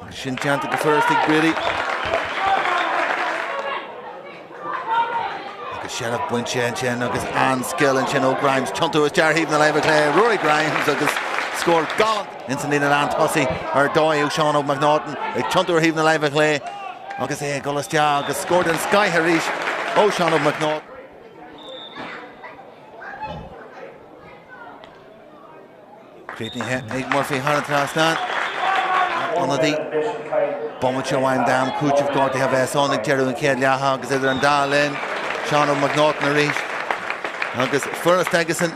Agus sin déanta go furast ag Brady. Agus seilbh bainte ansin agus an-scil ansin ó Grimes. Tiontú isteach ar thaobh na láimhe clé, Rory Grimes agus scór galánta ins an líne lántosaigh ar dóigh ó Seán Óg McNaughton ag tiontú ar thaobh na láimhe clé agus é ag dul isteach agus scór den scoith arís ó Seán Óg McNaughton. Críochnaithe ag Murphy thar an trasnán. Ionadaí. Bomaite amháin d'am cúitimh gortaithe a bheas ann ag deireadh an chéad leatha agus idir an dá linn, Seán Óg McNaughton arís. Agus fuarthas aigesan.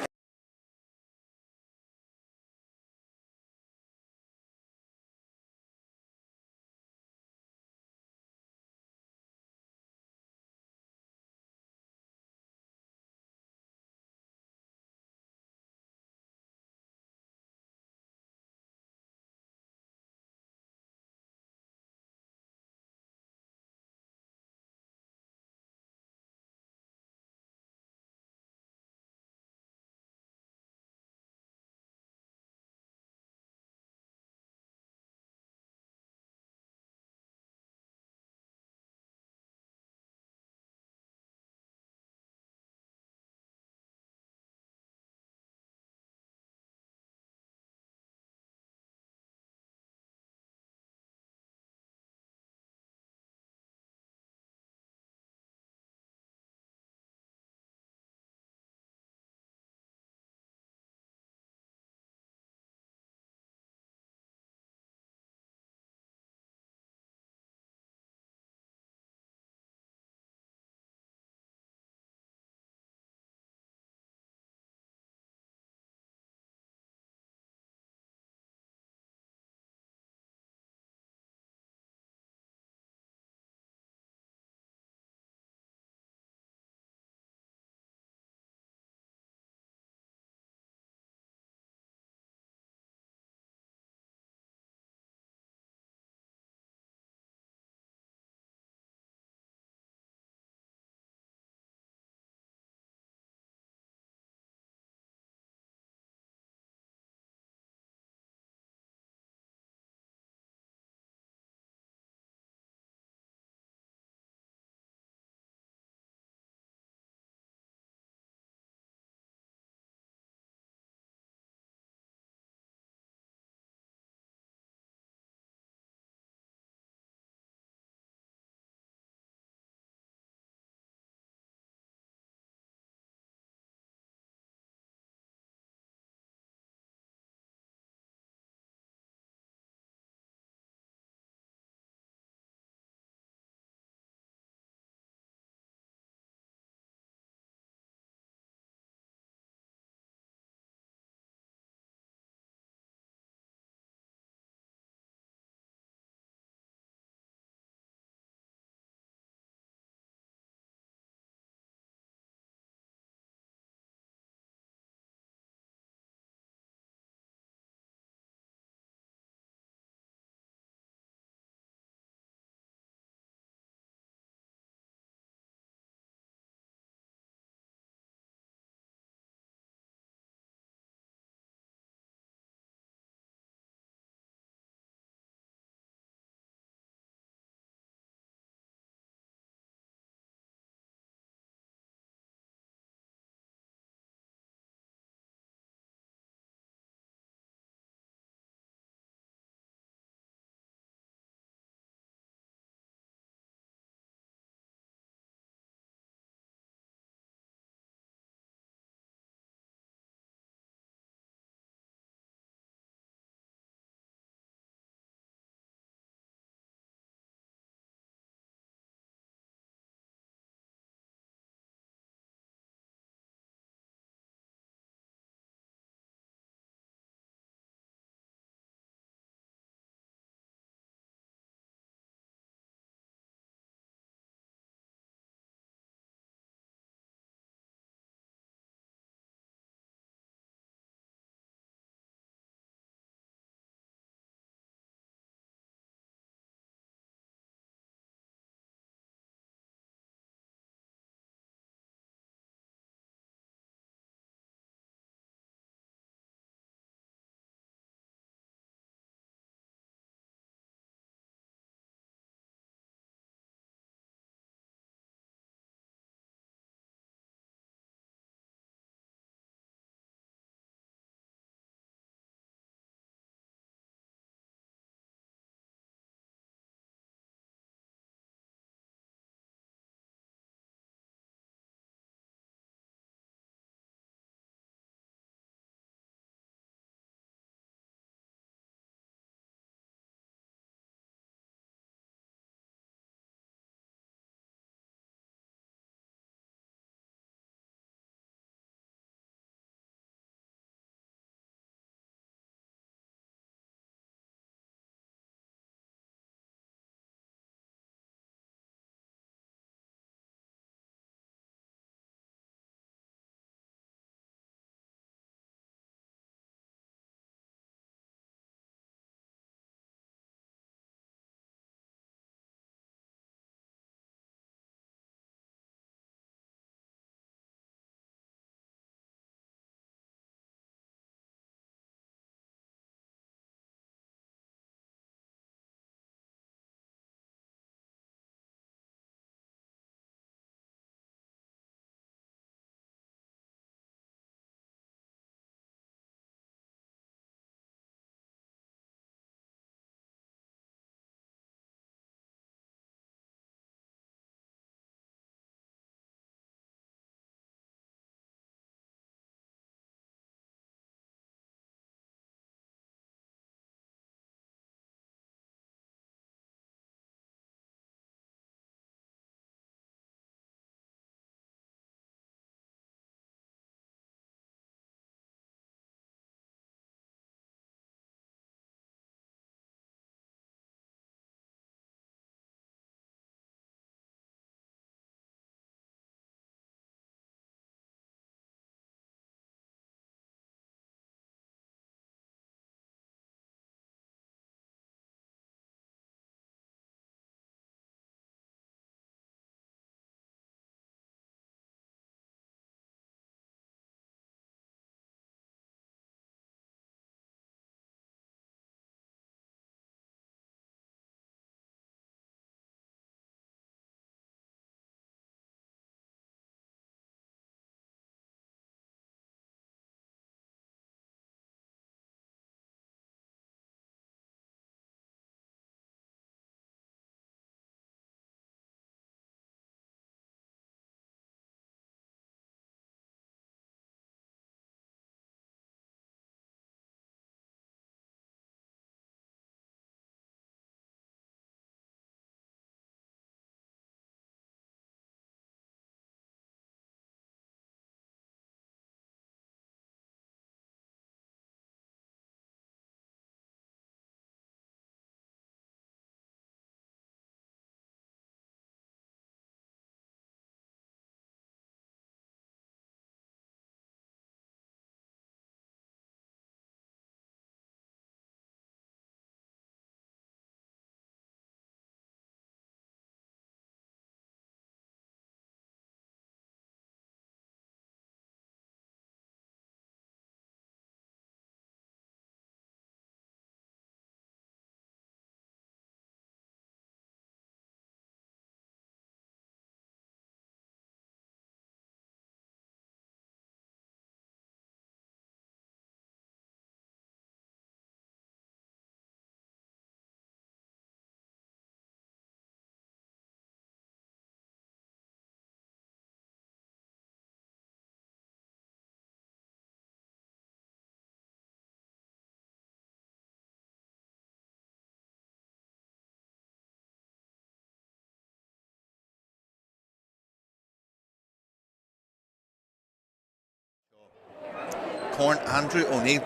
Corn Andrew O'Neill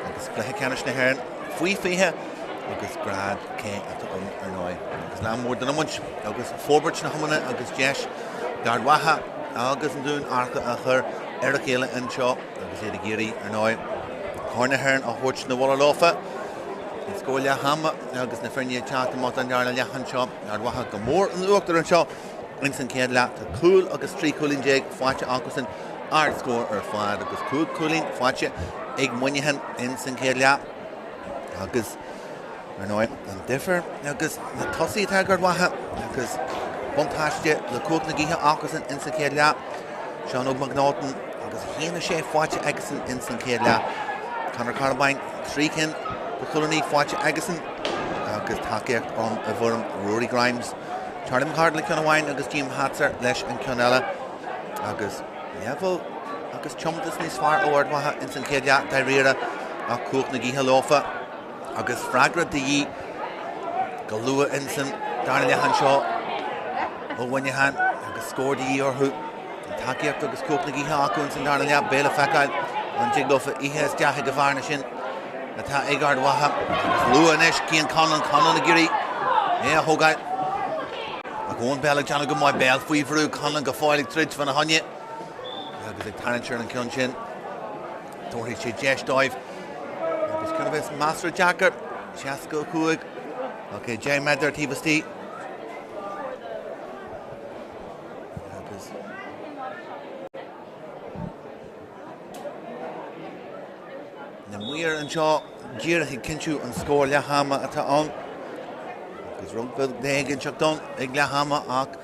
agus Cluiche Ceannais na hÉireann faoi 20 agus Grád C atá ann ar ndóigh. Agus lá mór don iomáint agus forbairt na hiomána agus deis d'Ard Mhacha agus an Dún amharc a chur ar a chéile anseo agus iad ag iarraidh ar ndóigh Corn na hÉireann a thabhairt 'na bhaile leofa. An scór leath ama agus na foirne ag teacht amach don darna leath anseo. Ard Mhacha go mór in uachtar anseo ins an chéad leath. Tá cúl agus 13 cúilín faighte acusan, ard-scór ar fad agus 5 cúilín faighte ag Muineachán ins an chéad leath. Agus ar ndóigh, an difear agus na tosaithe atá ag Ard Mhacha agus buntáiste le cumhacht na gaoithe acusan ins an chéad leath. Seán Óg McNaughton agus 1-6 faighte aigesan ins an chéad leath. Conor Carrabine, 3 cinn de chúilíní faighte aigesan agus tacaíocht ann i bhfoirm Rory Grimes. Charlie McArdle le ceann amháin agus Jim Hatzer leis an ceann eile. Agus leibhéal agus tiomantas níos fearr ó Ard Mhacha ins an chéad leath dáiríre ach cumhacht na gaoithe leofa agus freagra de dhíth go luath ins an darna leath anseo ó Mhuineachán agus scór de dhíth orthu. An tacaíocht agus cumhacht na gaoithe acu ins an darna leath, beidh le feiceáil an dtig leofa ithe isteach ag an bhearna sin atá ag Ard Mhacha. Agus luath anois, Cian Conlon, Conlon ag iarraidh é a thógáil. Ach Eoin Bell ag déanamh go maith, Bell faoi bhrú, Conlon go fóill ag troid fána choinne agus ag tarraingt ar an gceann sin. Tabharfaidh sé deis dóibh agus ceann a bheas measartha deacair, 65, ok, 10 méadar taobh istigh. Agus na maoir anseo díreach ag cinntiú an scór leath ama atá ann. Agus rud beag éiginnteacht ann ag leath ama ach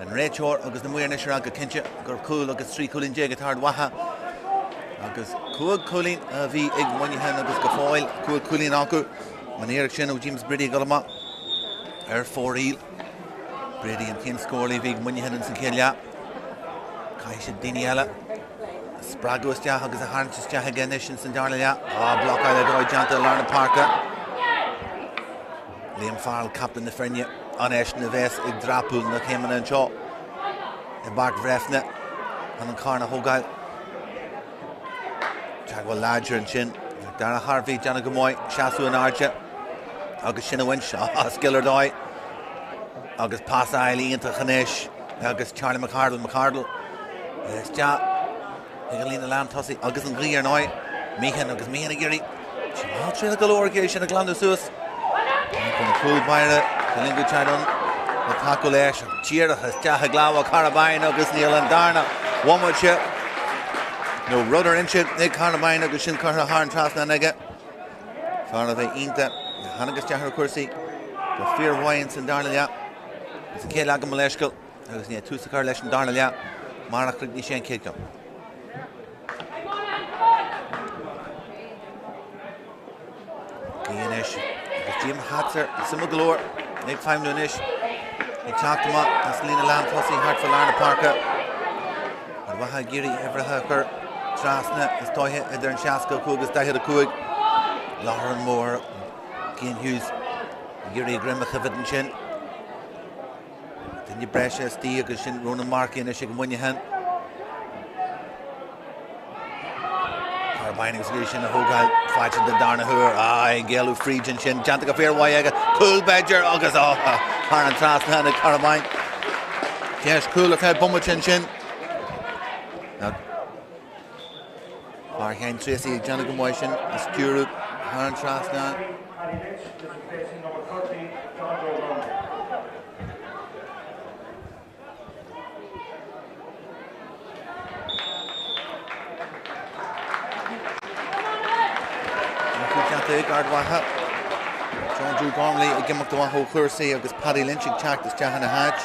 an réiteoir agus na maoir anois ag rá go cinnte gur cúl agus 13 cúilín atá Ard Mhacha. Agus 5 cúilín a bhí ag Muineachán agus go fóill 5 cúilín acu. An iarracht sin ó James Brady ag dul amach ar fóraoil. Brady an t-aon scórálaí a bhí ag Muineachán ins an chéad leath. Caithfidh siad daoine eile a spreagadh isteach agus a tharraingt isteach aige anois ins an darna leath. Á, blocáil ar dóigh déanta i lár na páirce. Liam Farrell, captaen na foirne, an eisean a bheas ag dreapadh na céimeanna anseo i bPáirc Bhréifne chun an corn a thógáil. Teagmháil láidir ansin. Dara Harvey déanamh go maith, seasamh in airde agus sin a bhaint. Scil ar dóigh. Agus pasáil iontach anois agus Charlie McArdle, McArdle isteach ag an líne lán tosaigh agus an ghaoth ar ndóigh. Meehan agus Meehan ag iarraidh Triail go leor ag sin a ghlanadh suas. Chun an cúl báire Cillian Guichard le tacú leis díreach isteach i gclámha Carabine agus níl an darna bhomaite nó rud ar intinn ag Carabine agus sin curtha thar an trasnán aige. Fear a bheith iontach tháinig isteach ar chúrsaí go fíormhaith ins an darna leath. Is an chéad leath gabh mo leithscéal agus ní tús a chur leis an darna leath mar a chríochnaigh sé an chéad ceann. Gaoth anois agus Jim Hatzer suimiúil go leor ag feidhmiú anois ag teacht amach as líne lán tosaigh thart fá lár na páirce. Ard Mhacha ag iarraidh uimhreacha a chur trasna is dóiche idir an 65 agus 45. Láthair an mór Cian Hughes ag iarraidh a ghreim a choimhéad ansin. Duine breise istigh agus sin Ronan Markey anois ag Muineachán. Carabine agus é sin a thógáil faighte den darna huair. Ah, ag éalú fríd ansin. Déanta go fíormhaith aige. Cúl b'fhéidir agus ah, thar an trasnán ag Carabine. Deis cúl ar feadh bomaite ansin. Fear Sheáin Treacy ag déanamh go maith sin a stiúradh thar an trasnán. Paddy Lynch is replacing number 30, John Joe Gormley. Déanta ag Ard Mhacha. John Joe Gormley ag imeacht amach ó chúrsaí agus Paddy Lynch ag teacht isteach ina háit.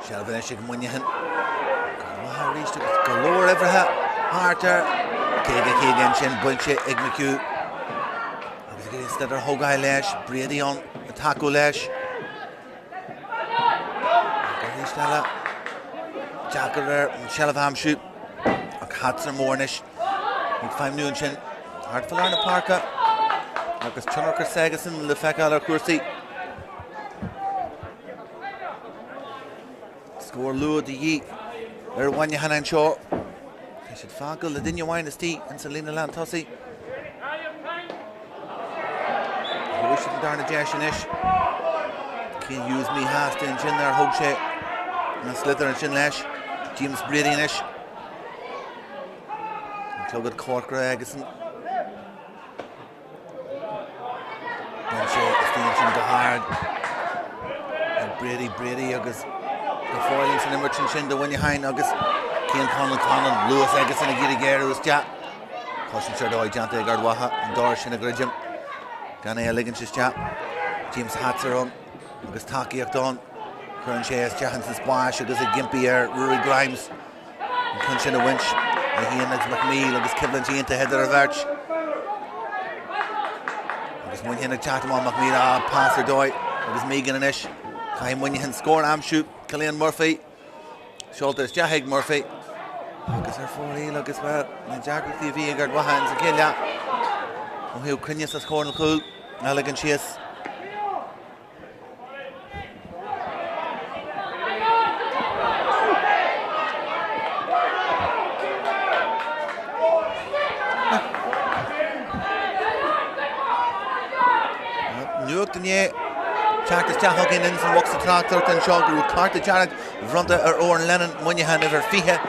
Seilbh anois ag Muineachán. Go maith arís agus go leor uimhreacha thart ar 50 50 ansin buailte ag McHugh. Agus ag iarraidh sliotar a thógáil leis, Brady ann ag tacú leis. Arís eile deacair air an tseilbh a aimsiú ach Hatzer mór anois ag feidhmiú ansin thart fá lár na páirce agus tionchar s'aigesan le feiceáil ar chúrsaí. Scór luath de dhíth ar Mhuineachán anseo. Tá siad fágtha le duine amháin istigh ins an líne lántosaigh. Gheobhaidh siad an darna deis anois. Cian Hughes míshásta ansin nár thóg sé an sliotar ansin leis. James Brady anois. An clogad corcra aigesan. Bhain sé istigh ansin go hard ag Brady Brady agus go fóill ins an imirt ansin do Mhuineachán agus Cian Conlon Conlon luas aigesan ag iarraidh géarú isteach. Cosaint ar dóigh déanta ag Ard Mhacha an doras sin a dhruidim gan é a ligint isteach. James Hatzer ann agus tacaíocht ann. Cuireann sé isteach ins an spás agus ag impí ar Ruairí Grimes. An ceann sin a bhaint, é féin agus McNeill agus coimhlint iontach idir an bheirt. Agus Muineachán ag teacht amach McNeill á pas ar dóigh agus Meegan anois. Caithfidh Muineachán scór a aimsiú. Cillian Murphy seolta isteach ag Murphy. Agus ar fóraoil agus bhuel, na deacrachtaí a bhí ag Ard Mhacha ins an chéad leath ó thaobh cruinneas os comhair an chúil á ligean síos. Nuacht inné teacht isteach chugainn ins an bhocsa tráchtaireachta anseo go raibh cárta dearg bronnta ar Odhrán Lennon, Muineachán uimhir 20,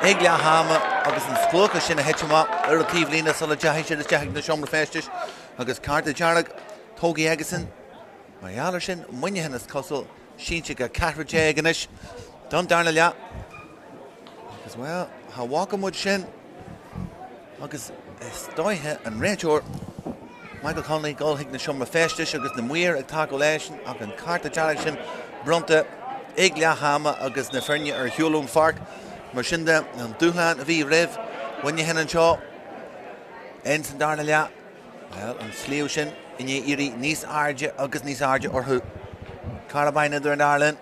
ag leath ama agus an scluachas sin a thit amach ar an taobhlíne sula dteachaigh siad isteach ag na seomra feistis agus cárta dearg Tógtha aigesan, mar gheall air sin, Muineachán is cosúil, sínte go 14 anois don darna leath. Agus, bhuel, cha bhfaca muid sin agus is dóiche an réiteoir Michael Connolly dul chuig na seomra feistis agus na maoir ag tacú leis ach an cárta dearg sin bronnta ag leath ama agus na foirne ar shiúl ón pháirc. Mar sin de, an dúshlán a bhí roimh Mhuineachán anseo ins an darna leath. Bhuel, an sliabh sin i ndiaidh éirí níos airde agus níos airde orthu. Carabine idir an dá linn.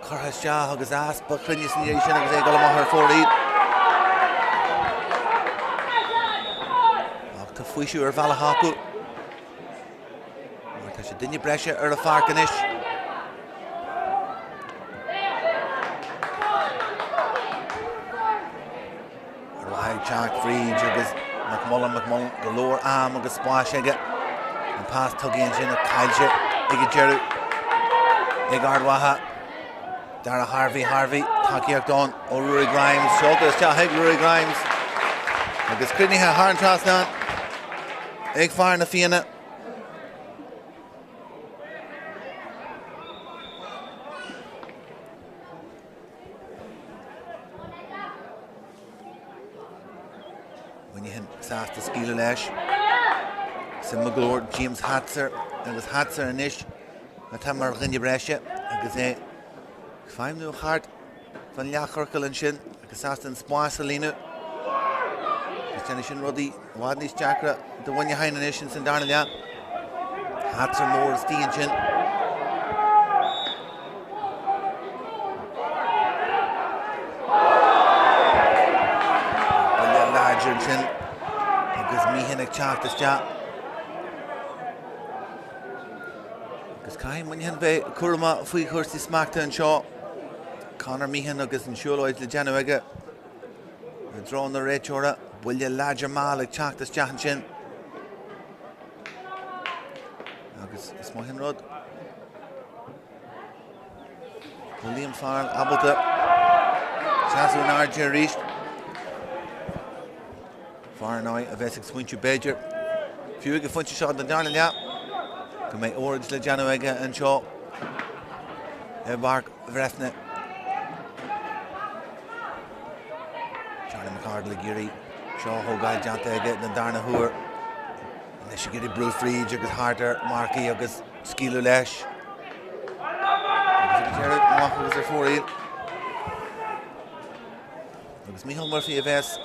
Curtha isteach agus easpa cruinnis an iarraidh sin agus é ag dul amach ar fóraoil. Ach tá faoiseamh ar bhealach acu. Mar tá sé duine breise ar an pháirc anois. Ar mhaith ag teacht fríd agus McMullen, McMullen, go leor am agus spáis aige. An pas tugtha ansin ach caillte ag an deireadh ag Ard Mhacha. Dara Harvey, Harvey, tacaíocht ann ó Ruairí Grimes, seolta isteach ag Ruairí Grimes agus cruinnithe thar an trasnán ag fear na Fianna. Muineachán sásta scaoileadh leis. Suimiúil go leor James Hatzer agus Hatzer anois atá mar dhuine breise agus é ag feidhmiú thart fan leathchiorcal ansin agus sásta an spás a líonadh. Agus déanfaidh sin rudaí i bhfad níos deacra do Mhuineachán anois ins an darna leath. Hatzer mór istigh ansin. Buille láidir ansin agus Meehan ag teacht isteach. Agus caithfidh Muineachán bheith cúramach faoi chúrsaí smachta anseo. Conor Meehan agus an siúlóid le déanamh aige i dtreo na réiteora. Buille láidir mall ag teacht isteach ansin. Agus is maith an rud go bhfuil Liam Farrell ábalta seasamh in airde arís. Fear ar ndóigh a bheas ag smaointiú b'fhéidir, fiú ag an phointe seo den darna leath, go mbeidh oiread le déanamh aige anseo i bPáirc Bhreifne. Charlie McCardle ag iarraidh seo a thógáil déanta aige den darna huair. Anois ag iarraidh brú fríd agus thart ar Markey agus scaoileadh leis. Agus ag an deireadh amach agus ar fóraoil. Agus Micheál Murphy a bheas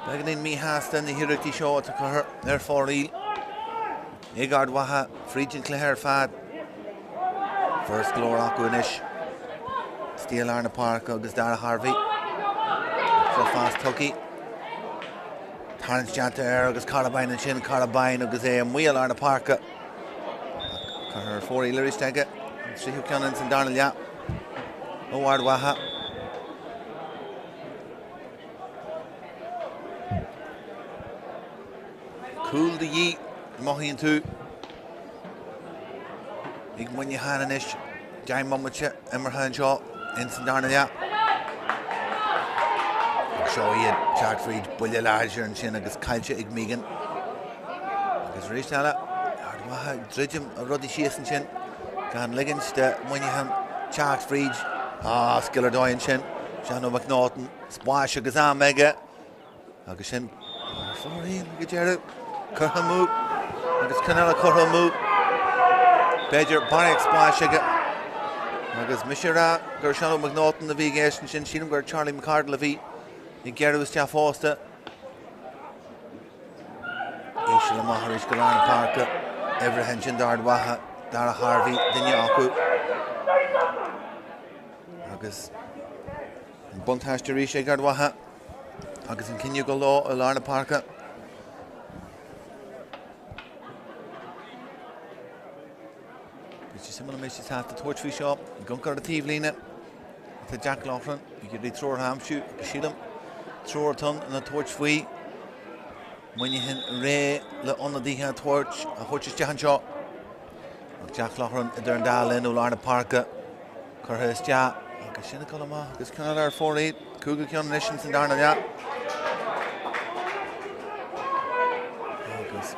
beagáinín míshásta na hiarrachtaí seo atá curtha ar fóraoil ag Ard Mhacha fríd an chluiche ar fad. Furast go leor acu anois. Istigh i lár na páirce agus Dara Harvey. Drochphas tugtha. Tarraingt déanta air agus Carabine ansin, Carabine agus é amuigh i lár na páirce. Curtha ar fóraoil arís aige. An tríú ceann ins an darna leath ó Ard Mhacha. Cúl de dhíth, mothaíonn tú. Ag Muineachán anois, 10 mbomaite imeartha anseo ins an darna leath. Ach seo iad teacht fríd buille láidir ansin agus caillte ag Meegan. Agus arís eile, Ard Mhacha ag druidim a rudaí síos ansin, gan ligint do Mhuineachán teacht fríd. Ah, scil ar dóigh ansin. Seán Ó McNaughton, spás agus am aige. Agus sin fóraoil ag an deireadh, curtha amú agus ceann eile curtha amú. B'fhéidir barraíocht spáis aige. Agus mise ag rá gur Seán Ó McNaughton a bhí i gceist ansin, sílim gur Charlie McArdle a bhí ag gearradh isteach fosta. Íseal amach arís go lár na páirce, uimhir ansin d'Ard Mhacha, Dara Harvey, duine acu. Agus an buntáiste arís ag Ard Mhacha. Agus an cinneadh dul leo i lár na páirce. Bhí sé suimiúil an mbeidh siad sásta tabhairt faoi seo. Ag amharc ar an taobhlíne atá Jack Loughran ag iarraidh triúr a aimsiú agus sílim triúr atá ann le tabhairt faoi. Muineachán réidh le ionadaithe a thabhairt a thabhairt isteach anseo. Ach Jack Loughran idir an dá linn ó lár na páirce. Curtha isteach agus sin ag dul amach agus ceann eile ar fóraoil. Cúigiú ceann anois ins an darna leath. Agus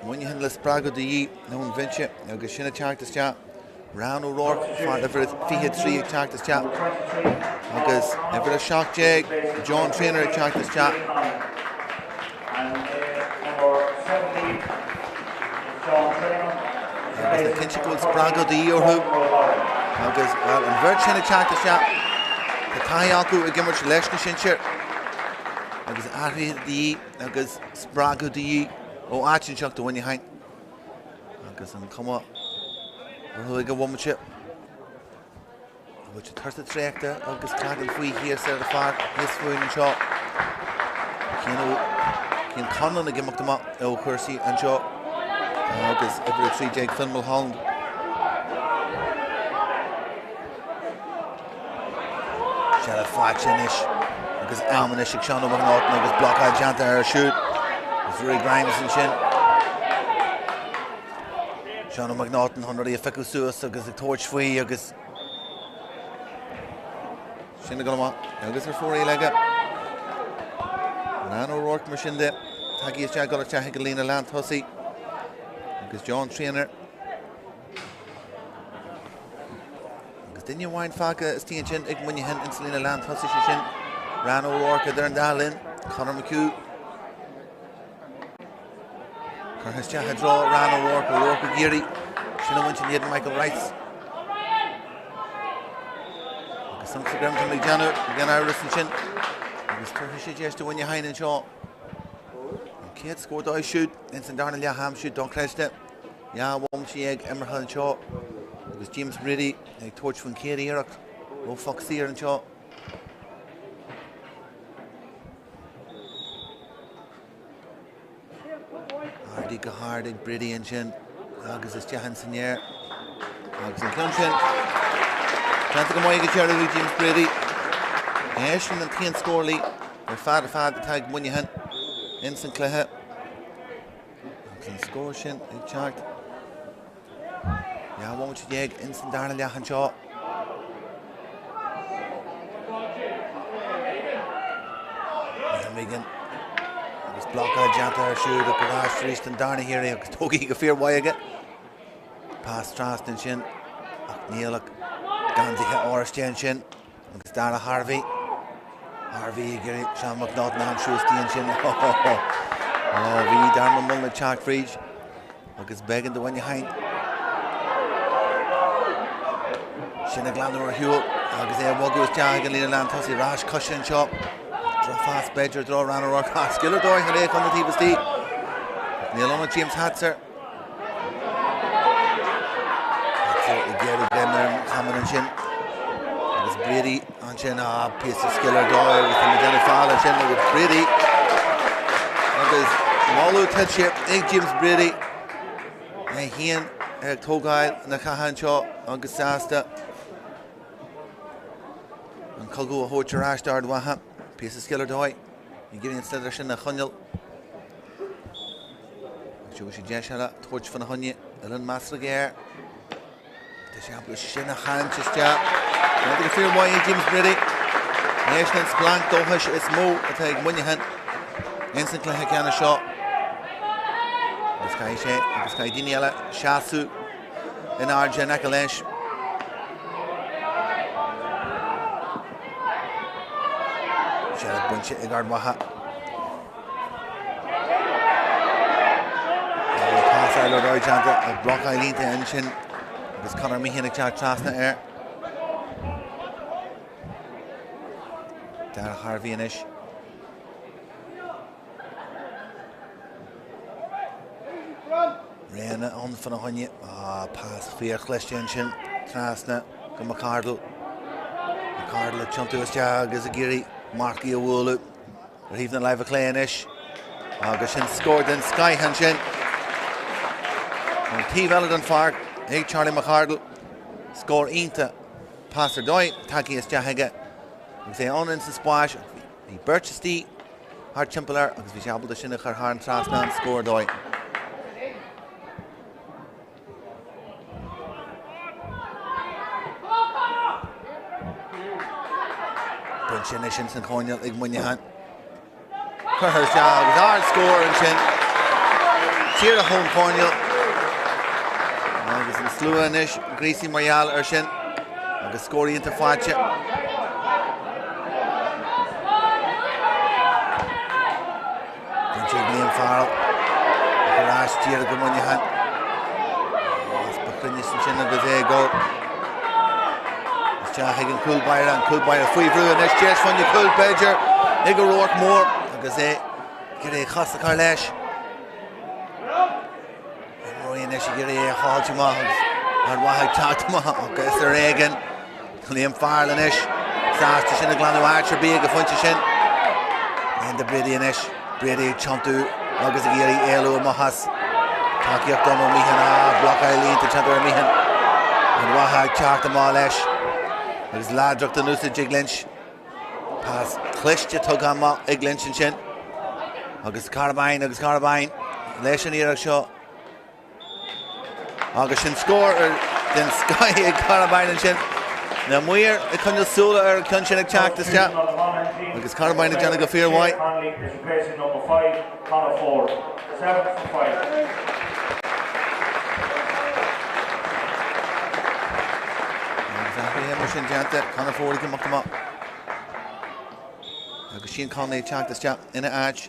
Muineachán le spreagadh de dhíth ón bhinse agus sin ag teacht isteach. Ryan O'Rourke, fear uimhir 23 ag teacht isteach agus uimhir 17 John Traynor ag teacht isteach. Agus tá cinnte go bhfuil spreagadh de dhíth orthu agus bhuel, an bheirt sin ag teacht isteach, tá taithí acu ag imirt leis na sinsir agus athruithe de dhíth agus spreagadh de dhíth ó áit inteacht do Mhuineachán agus an chuma orthu ag an bhomaite. An bhfuil sé tuirseach traochta agus tagann faoi thíos ar an pháirc thíos fúinn anseo. Cian Conlon ag imeacht amach ó chúrsaí anseo agus uimhir 13 Finn Mulholland. Seilbh faighte anois agus am anois ag Seán Ó McNaughton agus blocáil déanta air siúd. Agus Ruairí Grimes ansin. Seán Ó McNaughton chun rudaí a phiocadh suas agus ag tabhairt faoi agus sin ag dul amach agus ar fóraoil aige. Ryan O'Rourke mar sin de tagtha isteach ag dul isteach ag an líne leantosaigh agus John Traynor. Agus duine amháin fágtha istigh ansin ag Muineachán insa líne leantosaigh sé sin Ryan O'Rourke idir an dá linn, Conor McHugh. Curtha isteach i dtreo Ryan O'Rourke, O'Rourke ag iarraidh sin a bhaint in éadan Michael Rice. Agus an Grimton ag déanamh gan amhras ansin. Agus tabharfaidh sé deis do Mhuineachán anseo. An chéad scór dóibh siúd ins an darna leath a aimsiú dochreidte. 12 bhomaite imeartha anseo agus James Brady ag tabhairt faoin chéad iarracht ó phoc saor anseo. Ardaithe go hard ag Brady ansin agus isteach in san aer. Agus an ceann sin déanta go maith ag an deireadh ag James Brady. Eisean an t-aon scórálaí ar fad ar fad atá ag Muineachán ins an cluiche. Agus an scór sin ag teacht. 12 bhomaite ins an darna leath anseo. Liam Regan agus blocáil déanta air siúd ach ar ais arís don darna hiarraidh agus tógtha go fíormhaith aige. Pas trasna ansin ach níl ach geansaithe oráiste ansin agus Dara Harvey. Harvey ag iarraidh Seán McNaughton a aimsiú istigh ansin. Bhí Darren Mullen ag teacht fríd. Agus b'éigean do Mhuineachán sin a ghlanadh ar shiúl agus é a bhogadh isteach ag an líne lántosaigh ar ais coise anseo. Drochphas b'fhéidir i dtreo Ryan O'Rourke. Ah, scil ar dóigh chun é chun na taobh istigh. Níl ionad James Hatzer. Hatzer ag iarraidh greim ar an chamán ansin. Agus Brady ansin, ah, píosa scil ar dóigh agus tá muid déanamh fáil ansin agus Brady agus moladh tuillte ag James Brady. É féin. Ag tógáil na catha anseo agus sásta an cogadh a thabhairt ar ais d'Ard Mhacha. Píosa scil ar dóigh. Ag iarraidh an sliotar sin a choinneáil. Agus gheobhaidh sé deis eile tabhairt fána choinne. Uillinn measartha géar. Tá sé ábalta sin a tharraingt isteach. Déanta go fíormhaith ag James Brady. Eisean an splanc dóchais is mó atá ag Muineachán ins an cluiche ceannais seo. Agus caithfidh sé agus caithfidh daoine eile seasamh in airde in aice leis. Seilbh bainte ag Ard Mhacha. Pas eile ar dóigh déanta ach blocáil iontach ansin agus Conor Meehan ag teacht trasna air. Darragh Harvey anois. Roghanna ann fána choinne. Ah, pas fíorchliste ansin trasna go McCardle. McCardle ag tiontú isteach agus ag iarraidh marcaigh a bhualadh. Ar thaobh na láimhe clé anois agus sin scór den scoith ansin. Ón taobh eile den pháirc ag Charlie McCardle. Scór iontach. Pas ar dóigh tagtha isteach aige agus é ann ins an spás. Bhí beirt istigh thart timpeall air agus bhí sé ábalta sin a chur thar an trasnán, scór ar dóigh. Pointe anois ins an choirnéal ag Muineachán. Curtha isteach agus ard-scór ansin. Díreach ón choirnéal. Agus an slua anois gríosaithe mar gheall ar sin. Agus scór iontach faighte. Bainte ag Liam Farrell ach ar ais díreach go Muineachán. Easpa cruinnis ansin agus é ag dul isteach ag an cúl báire, an cúl báire faoi bhrú anois, deis fá choinne cúl b'fhéidir ag O'Rourke Mór agus é ag iarraidh a chos a chur leis. Imreoirí anois ag iarraidh é a chaitheamh amach agus Ard Mhacha ag teacht amach agus ar éigean. Liam Farrell anois sásta sin a ghlanadh áit ar bith ag an phointe sin. Enda Brady anois, Brady ag tiontú agus ag iarraidh éalú amach as. Tacaíocht ann ó Meehan, ah, blocáil iontach déanta ar Meehan. Ard Mhacha ag teacht amach leis agus láidreacht in úsáid ag Lynch. Pas cliste tugtha amach ag Lynch ansin. Agus Carabine agus Carabine leis an iarracht seo. Agus sin scór den scoith ag Carabine ansin. Na maoir ag coinneáil súile ar an ceann sin ag teacht isteach. Agus Carabine ag déanamh go fíormhaith. Agus athruithe mar sin déanta, Conor Forde ag imeacht amach. Agus Shane Connolly ag teacht isteach ina áit.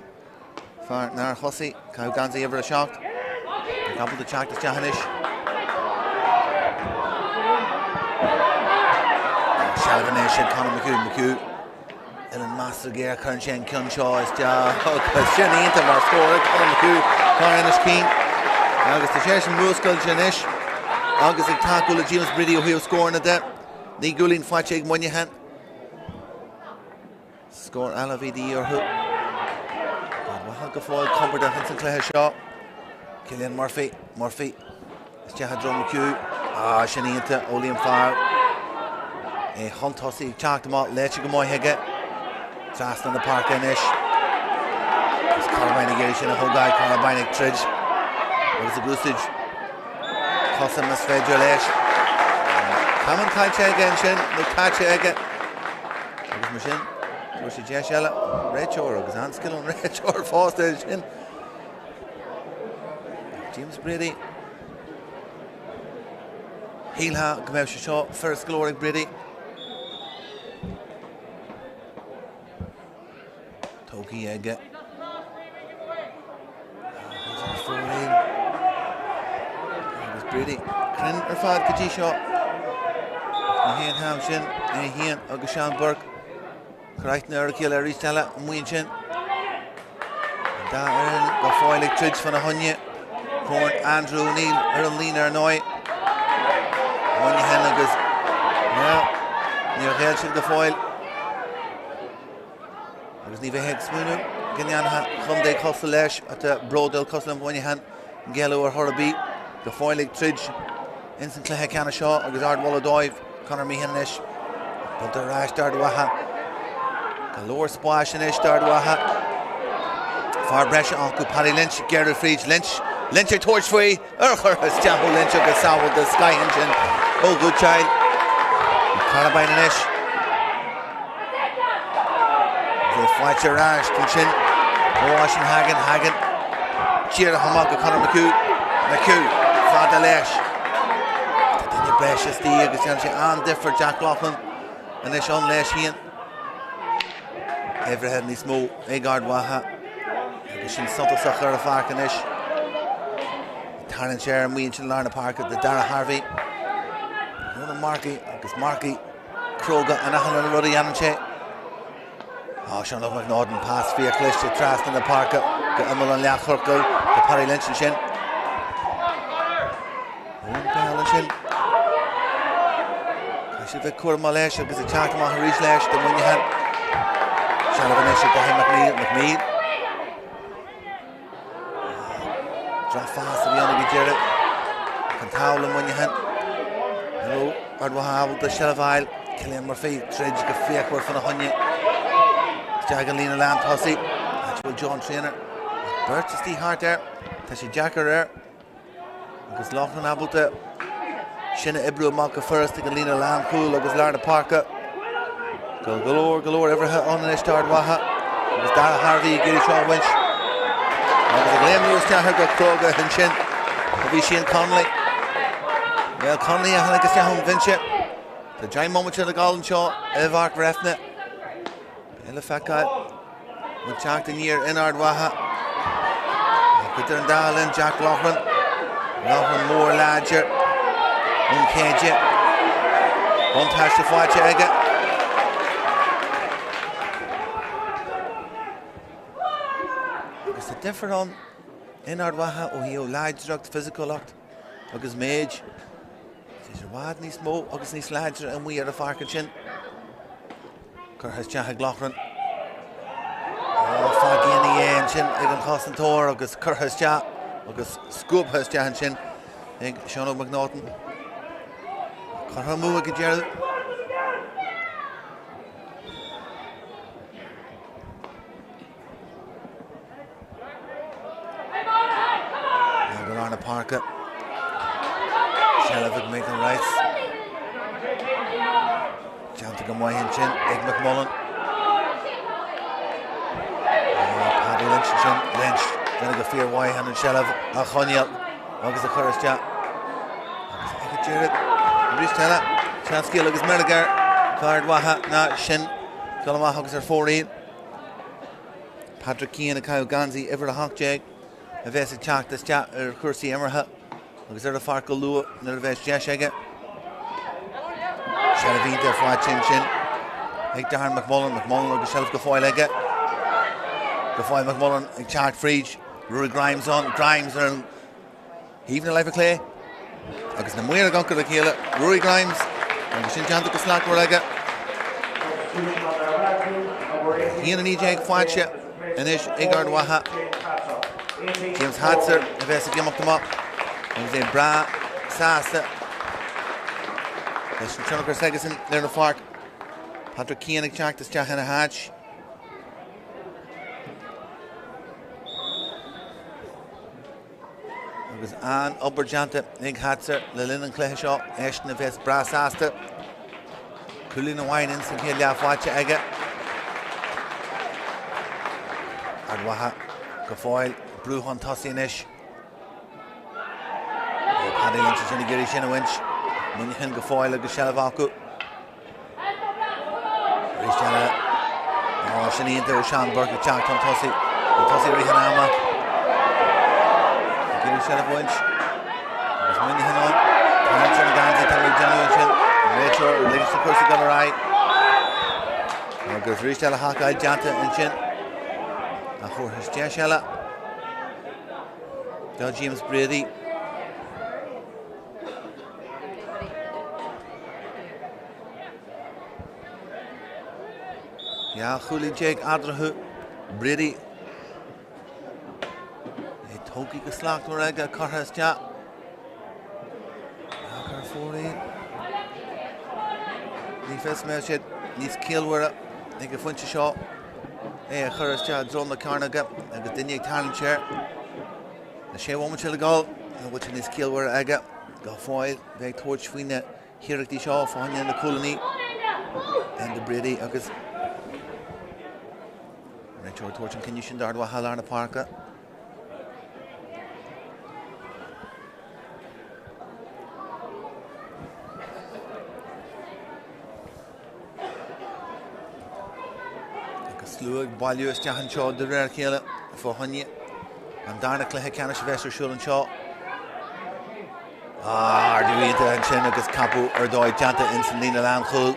Fear nár thosaigh, caitheamh geansaí uimhir 7. Ag ábalta teacht isteach anois. Seilbh anois ag Conor McHugh. McHugh uillinn measartha géar cuireann sé an ceann seo isteach agus sin iontach mar scór ag Conor McHugh fear Inis Caoin. Agus tá sé sin múscailte anois agus ag tacú le James Brady ó thaobh scóranna de. 9 gcúilín faighte ag Muineachán. Scór eile a bhí de dhíth orthu. Ard Mhacha go fóill compordach ins an cluiche seo. Cillian Murphy, Murphy isteach i dtreo McHugh. Ah, sin iontach ó Liam Farrell. É chun tosaigh ag teacht amach, léite go maith aige. Trasna na páirce anois. Agus Carabine ag iarraidh sin a thógáil, Carabine ag troid agus ag úsáid cosa más féidir leis. Camán caillte aige ansin, nó caite aige. Agus mar sin, fuair sé deis eile, réiteoir agus an-scil ón réiteoir fosta ansin. James Brady. Shílfeá go mbeadh sé seo furast go leor ag Brady. Tógtha aige. Agus an fóirín. Agus Brady cruinn ar fad go dtí seo. Ní hé an t-am sin, é féin agus Seán Burke. Cur aithne ar a chéile arís eile amuigh ansin. An dá fhoireann go fóill ag troid fána choinne. Corn Andrew O'Neill ar an líne ar ndóigh. Moynihan agus níor ghéill siad go fóill. Agus ní bheifeá ag smaoineamh go ndéanfadh contae cosúil leis, atá bródúil cosúil le Moynihan, géilleadh ar chor ar bith. Go fóill ag troid ins an cluiche ceannais seo agus ardmholadh dóibh. Conor Meehan anois. Pointe ar ais d'Ard Mhacha. Go leor spáis anois d'Ard Mhacha. Fear breise acu, Paddy Lynch, ag gearradh fríd. Lynch, Lynch ag tabhairt faoi, ar curtha isteach ó Lynch agus sábháil den scoith ansin ó Goodchild. Carabine anois. Agus é faighte ar ais ansin ó Oisín Hagan. Hagan díreach amach go Conor McHugh. McHugh fada leis. Tá duine breise istigh agus déanann sé an-difear Jack Loughlin anois ann leis féin. Uimhreacha níos mó ag Ard Mhacha agus sin suntasach ar an pháirc anois. Tarraingt air amuigh ansin i lár na páirce do Dara Harvey. Ronan Markey agus Markey cróga in achan uile rud a dhéanann sé. Á, Seán Óg McNaughton, pas fíorchliste trasna na páirce go imeall an leathchiorcail do Paddy Lynch ansin. Ón bpeil ansin. Caithfidh siad bheith cúramach leis agus ag teacht amach arís leis do Muineachán. Seilbh anois ag Dáithí McNeill. McNeill. Drochphas a bhí ann ag an deireadh. Ach an t-ádh le Muineachán. Ní raibh Ard Mhacha ábalta seilbh a fháil. Cillian Murphy troid go fíochmhar fána choinne. Isteach an líne lán tosaigh. Áit a bhfuil John Traynor. Beirt istigh thart air. Tá sé deacair air. Agus Loughlin ábalta sin a oibriú amach go furast ag an líne lánchúil agus lár na páirce. Go leor, go leor uimhreacha ann anois d'Ard Mhacha agus Dara Harvey ag iarraidh seo a bhaint. Agus ag léimniú isteach air go cróga ansin a bhí Shane Connolly. Bhuel, Connolly a tháinig isteach ón bhinse. Tá 10 mbomaite le gabháil anseo i bPáirc Bhreifne. Beidh le feiceáil an bhfuil teacht aniar in Ard Mhacha. Ach idir an dá linn, Jack Loughlin, Loughlin mór láidir ón Chéide. Buntáiste faighte aige. Agus tá difear ann in Ard Mhacha ó thaobh láidreacht, fisiciúlacht agus méid. Tá siad i bhfad níos mó agus níos láidre amuigh ar an pháirc ansin. Curtha isteach ag Loughlin. Ó, fágtha ina dhiaidh ansin ag an chosantóir agus curtha isteach agus scuabtha isteach ansin ag Seán Óg McNaughton. Curtha amú ag an deireadh. Go lár na páirce. Seilbh ag Michael Rice. Déanta go maith ansin ag McMullen. Paddy Lynch ansin. Lynch déanamh go fíormhaith an seilbh a choinneáil agus a chur isteach. Agus ag an deireadh arís eile seanscéal agus meirg air. Ard Mhacha ná sin dul amach agus ar fóraoil. Patrick Keane ag caitheamh geansaí uimhir 18 a bheas ag teacht isteach ar chúrsaí imeartha agus ar an pháirc go luath nuair a bheas deis aige. Seilbh iontach faighte ansin ag Darren McMullen, McMullen agus seilbh go fóill aige. Go fóill McMullen ag teacht fríd. Rory Grimes ann, Grimes ar an thaobh na láimhe clé agus na maoir ag amharc ar a chéile, Rory Grimes agus sin déanta go slachtmhar aige. 1-19 faighte anois ag Ard Mhacha. James Hatzer a bheas ag imeacht amach agus é breá sásta leis an tionchar s'aigesan ar an pháirc. Patrick Keane ag teacht isteach ina háit. Agus an-obair déanta ag Hatzer le linn an chluiche seo, eisean a bheas breá sásta. Cúilín amháin ins an chéad leath faighte aige. Ard Mhacha go fóill, brú chun tosaigh anois. Ó Paddy Lynch ansin ag iarraidh sin a bhaint. Muineachán go fóill agus seilbh acu. Arís eile, á, sin iontach ó Seán Burke ag teacht chun tosaigh. Chun tosaigh i rith an ama. Ag iarraidh seilbh a bhaint. Agus Muineachán ann. Tarraingt ar an geansaí atá ag déanamh ansin. An réiteoir ag ligint na cúrsaí dul ar aghaidh. Agus arís eile hacáil déanta ansin. Ach thabharfas deis eile do James Brady. 12 chúilín eatarthu. Brady. É tógtha go slachtmhar aige curtha isteach. Foireann. Ní fios an mbeadh sé níos ciallmhaire ag an phointe seo é a chur isteach i dtreo na cearnóige agus duine ag tarraingt air. Na sé bhomaite le gabháil, an bhfuil sé níos ciallmhaire aige go fóill bheith ag tabhairt faoi na hiarrachtaí seo fá choinne na cúilíní. Enda Brady agus an réiteoir ag tabhairt an cinneadh sin d'Ard Mhacha i lár na páirce. Agus slua ag bailiú isteach anseo de réir a chéile fá choinne an darna cluiche ceannais a bheas ar siúl anseo. Ardú iontach ansin agus capadh ar dóigh déanta ins an líne lánchúil.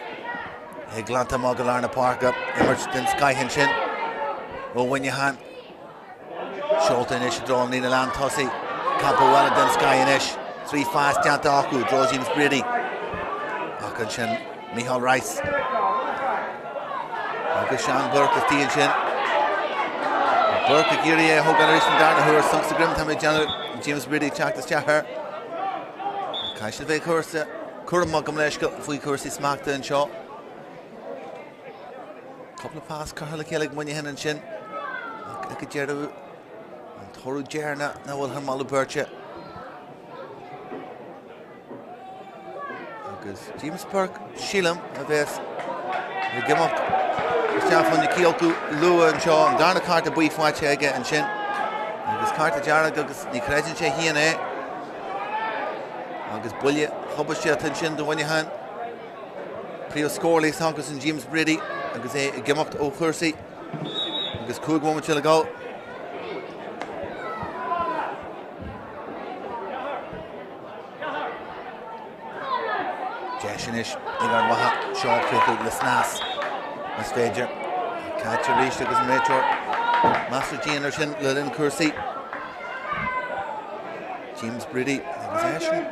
É glanta amach go lár na páirce. Imirt den scoith ansin ó Mhuineachán. Seolta anois i dtreo an líne lántosaigh. Campa eile den scoith anois. 3 phas déanta acu i dtreo James Brady. Ach ansin Micheál Rice. Agus Seán Burke istigh ansin. Burke ag iarraidh é a thógáil arís an darna huair. Sonc sa greim tá mé ag déanamh. James Brady ag teacht isteach air. Caithfidh siad bheith cúrsa cúramach gabh mo leithscéal faoi chúrsaí smachta anseo. Cúpla pas curtha le chéile ag Muineachán ansin ach ag an deireadh an toradh deireanach nach bhfuil thar moladh beirte. Agus James Burke, sílim, a bheas ag imeacht isteach fá choinne cíocadh luath anseo. An darna cárta buí faighte aige ansin. Agus cárta dearg agus ní chreideann sé féin é. Agus buille tubaisteach ansin do Mhuineachán. Príomhscórálaí s'acusan James Brady agus é ag imeacht ó chúrsaí agus 5 bhomaite le gabháil. Deis anois ag Ard Mhacha seo a chríochnú le snas, más féidir. Caite arís agus an réiteoir measartha dian air sin le linn cúrsaí. James Brady agus eisean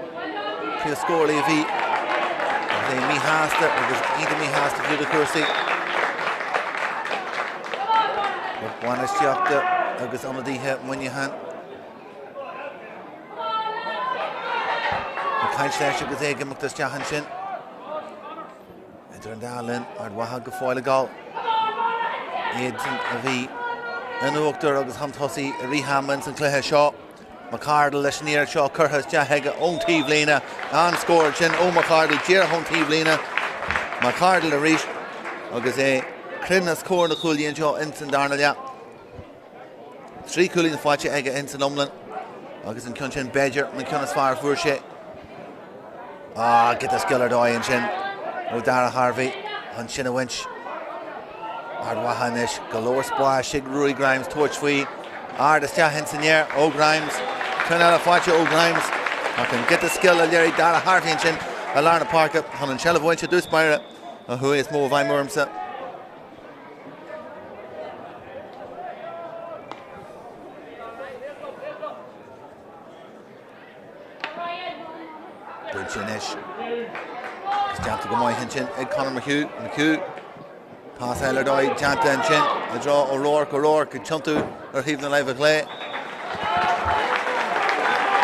príomhscórálaí a bhí agus é míshásta agus iontach míshásta fiú do chúrsaí. Lucht bainistíochta agus ionadaithe Mhuineacháin ag caint leis agus é ag imeacht isteach ansin. Idir an dá linn, Ard Mhacha go fóill ag gabháil. Iadsan a bhí in uachtar agus chun tosaigh i rith ama ins an chluiche seo. McArdle leis an iarracht seo curtha isteach aige ón taobhlíne. An-scór ansin ó McArdle díreach ón taobhlíne. McArdle arís agus é cruinn os comhair na cúildíon seo ins an darna leath. 3 chúilín faighte aige ins an iomlán agus an ceann sin b'fhéidir an ceann is fearr a fuair sé. Ah, giota scil ar dóigh ansin ó Dara Harvey chun sin a bhaint. Ard Mhacha anois, go leor spáis ag Ruairí Grimes tabhairt faoi. Ard isteach ins an aer ó Grimes. Ceann eile faighte ó Grimes. Ach an giota scil a léirigh Dara Harvey ansin i lár na páirce chun an tseilbh a bhaint i dtús báire a chuaigh is mó i bhfeidhm ormsa. Buailte anois. Agus déanta go maith ansin ag Conor McHugh. McHugh. Pas eile ar dóigh déanta ansin i dtreo O'Rourke. O'Rourke ag tiontú ar thaobh na láimhe clé.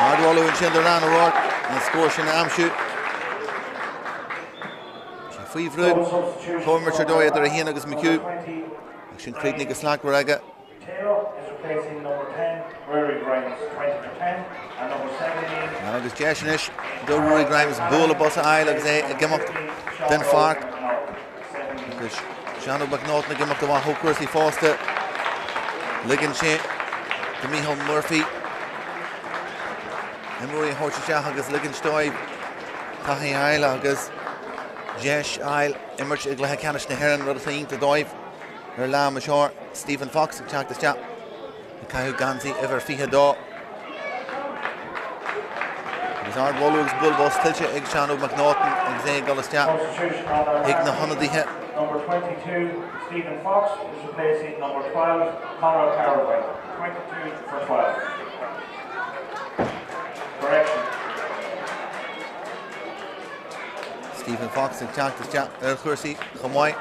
Ardmholadh ansin do Ryan O'Rourke an scór sin a aimsiú. Sé faoi bhrú. Comhimirt ar dóigh idir é féin agus McHugh. Ach sin críochnaithe go slachtmhar aige. Taylor is replacing number 10, Ruairí Grimes, 20 for 10, and number 17. Agus deis anois do Ruairí Grimes bualadh bos a fháil agus é ag imeacht den pháirc. Agus Seán Óg McNaughton ag imeacht amach ó chúrsaí fosta. Ligeann sé do Micheál Murphy imreoirí a thabhairt isteach agus ligint dóibh taithí a fháil agus deis a fháil imirt i gcluiche ceannais na hÉireann, rud atá iontach dóibh. Ar lá mo seo, Stephen Fox ag teacht isteach ag caitheamh geansaí uimhir 22. Agus ardmholadh agus bualadh bos tuillte ag Seán Óg McNaughton agus é ag dul isteach chuig na hionadaithe. Number 22, Stephen Fox is replacing number 12, Conor Carraway. 22 for 12. Correction. Stephen Fox ag teacht isteach ar chúrsaí chomh maith.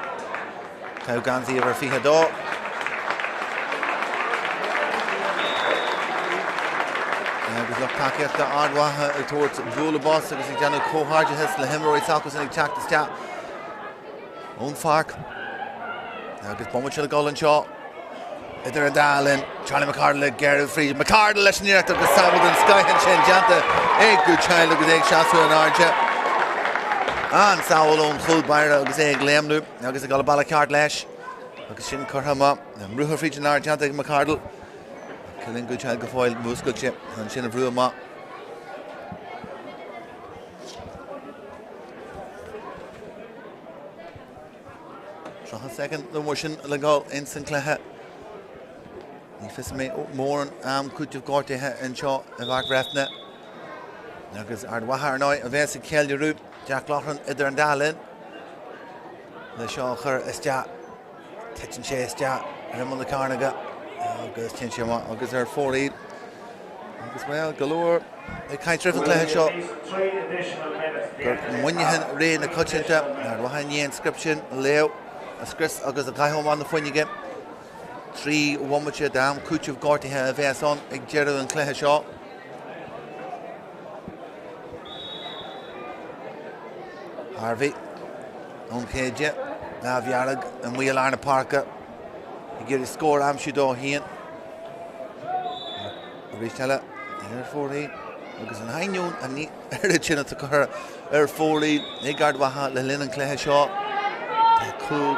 Caitheamh geansaí uimhir 22. Agus lucht tacaíochta Ard Mhacha ag tabhairt bualadh bos agus ag déanamh comhghairdeachas le himreoirí s'acusan ag teacht isteach ón pháirc. Agus bomaite le dul anseo idir an dá linn. Charlie McArdle ag géarú fríd. McArdle leis an iarracht agus sábháil den scoith ansin déanta ag Goodchild agus é ag seasamh in airde. An-sábháil ón chúl báire agus é ag léimniú agus ag dul an bealach ceart leis. Agus sin curtha amach. Brú fríd an lár déanta ag McArdle. Cillian Goodchild go fóill múscailte ansin a bhrú amach. 30 soicind nó mar sin le dhul ins an cluiche. Ní fios an mbeidh mórán am cúitimh gortaithe anseo i bPáirc Bhreifne. Agus Ard Mhacha ar ndóigh a bheas ag ceiliúradh Jack Loughran idir an dá linn le seo a chur isteach. Titeann sé isteach ar imeall na cearnóige agus téann sé amach agus ar fóraoil. Agus bhuel, go leor ag caint roimh an gcluiche seo gur Muineachán ré na coitianta. Ard Mhacha i ndiaidh an script sin a léamh, a scrios agus a chaitheamh amach na fuinneoige. 3 bhomaite d'am cúitimh gortaithe a bheas ann ag deireadh an chluiche seo. Harvey ón Chéide, Lámh Dhearg amuigh i lár na páirce ag iarraidh scór a aimsiú dó féin. Arís eile ar fóraoil agus in ainneoin an oiread sin atá curtha ar fóraoil ag Ard Mhacha le linn an chluiche seo, tá cúl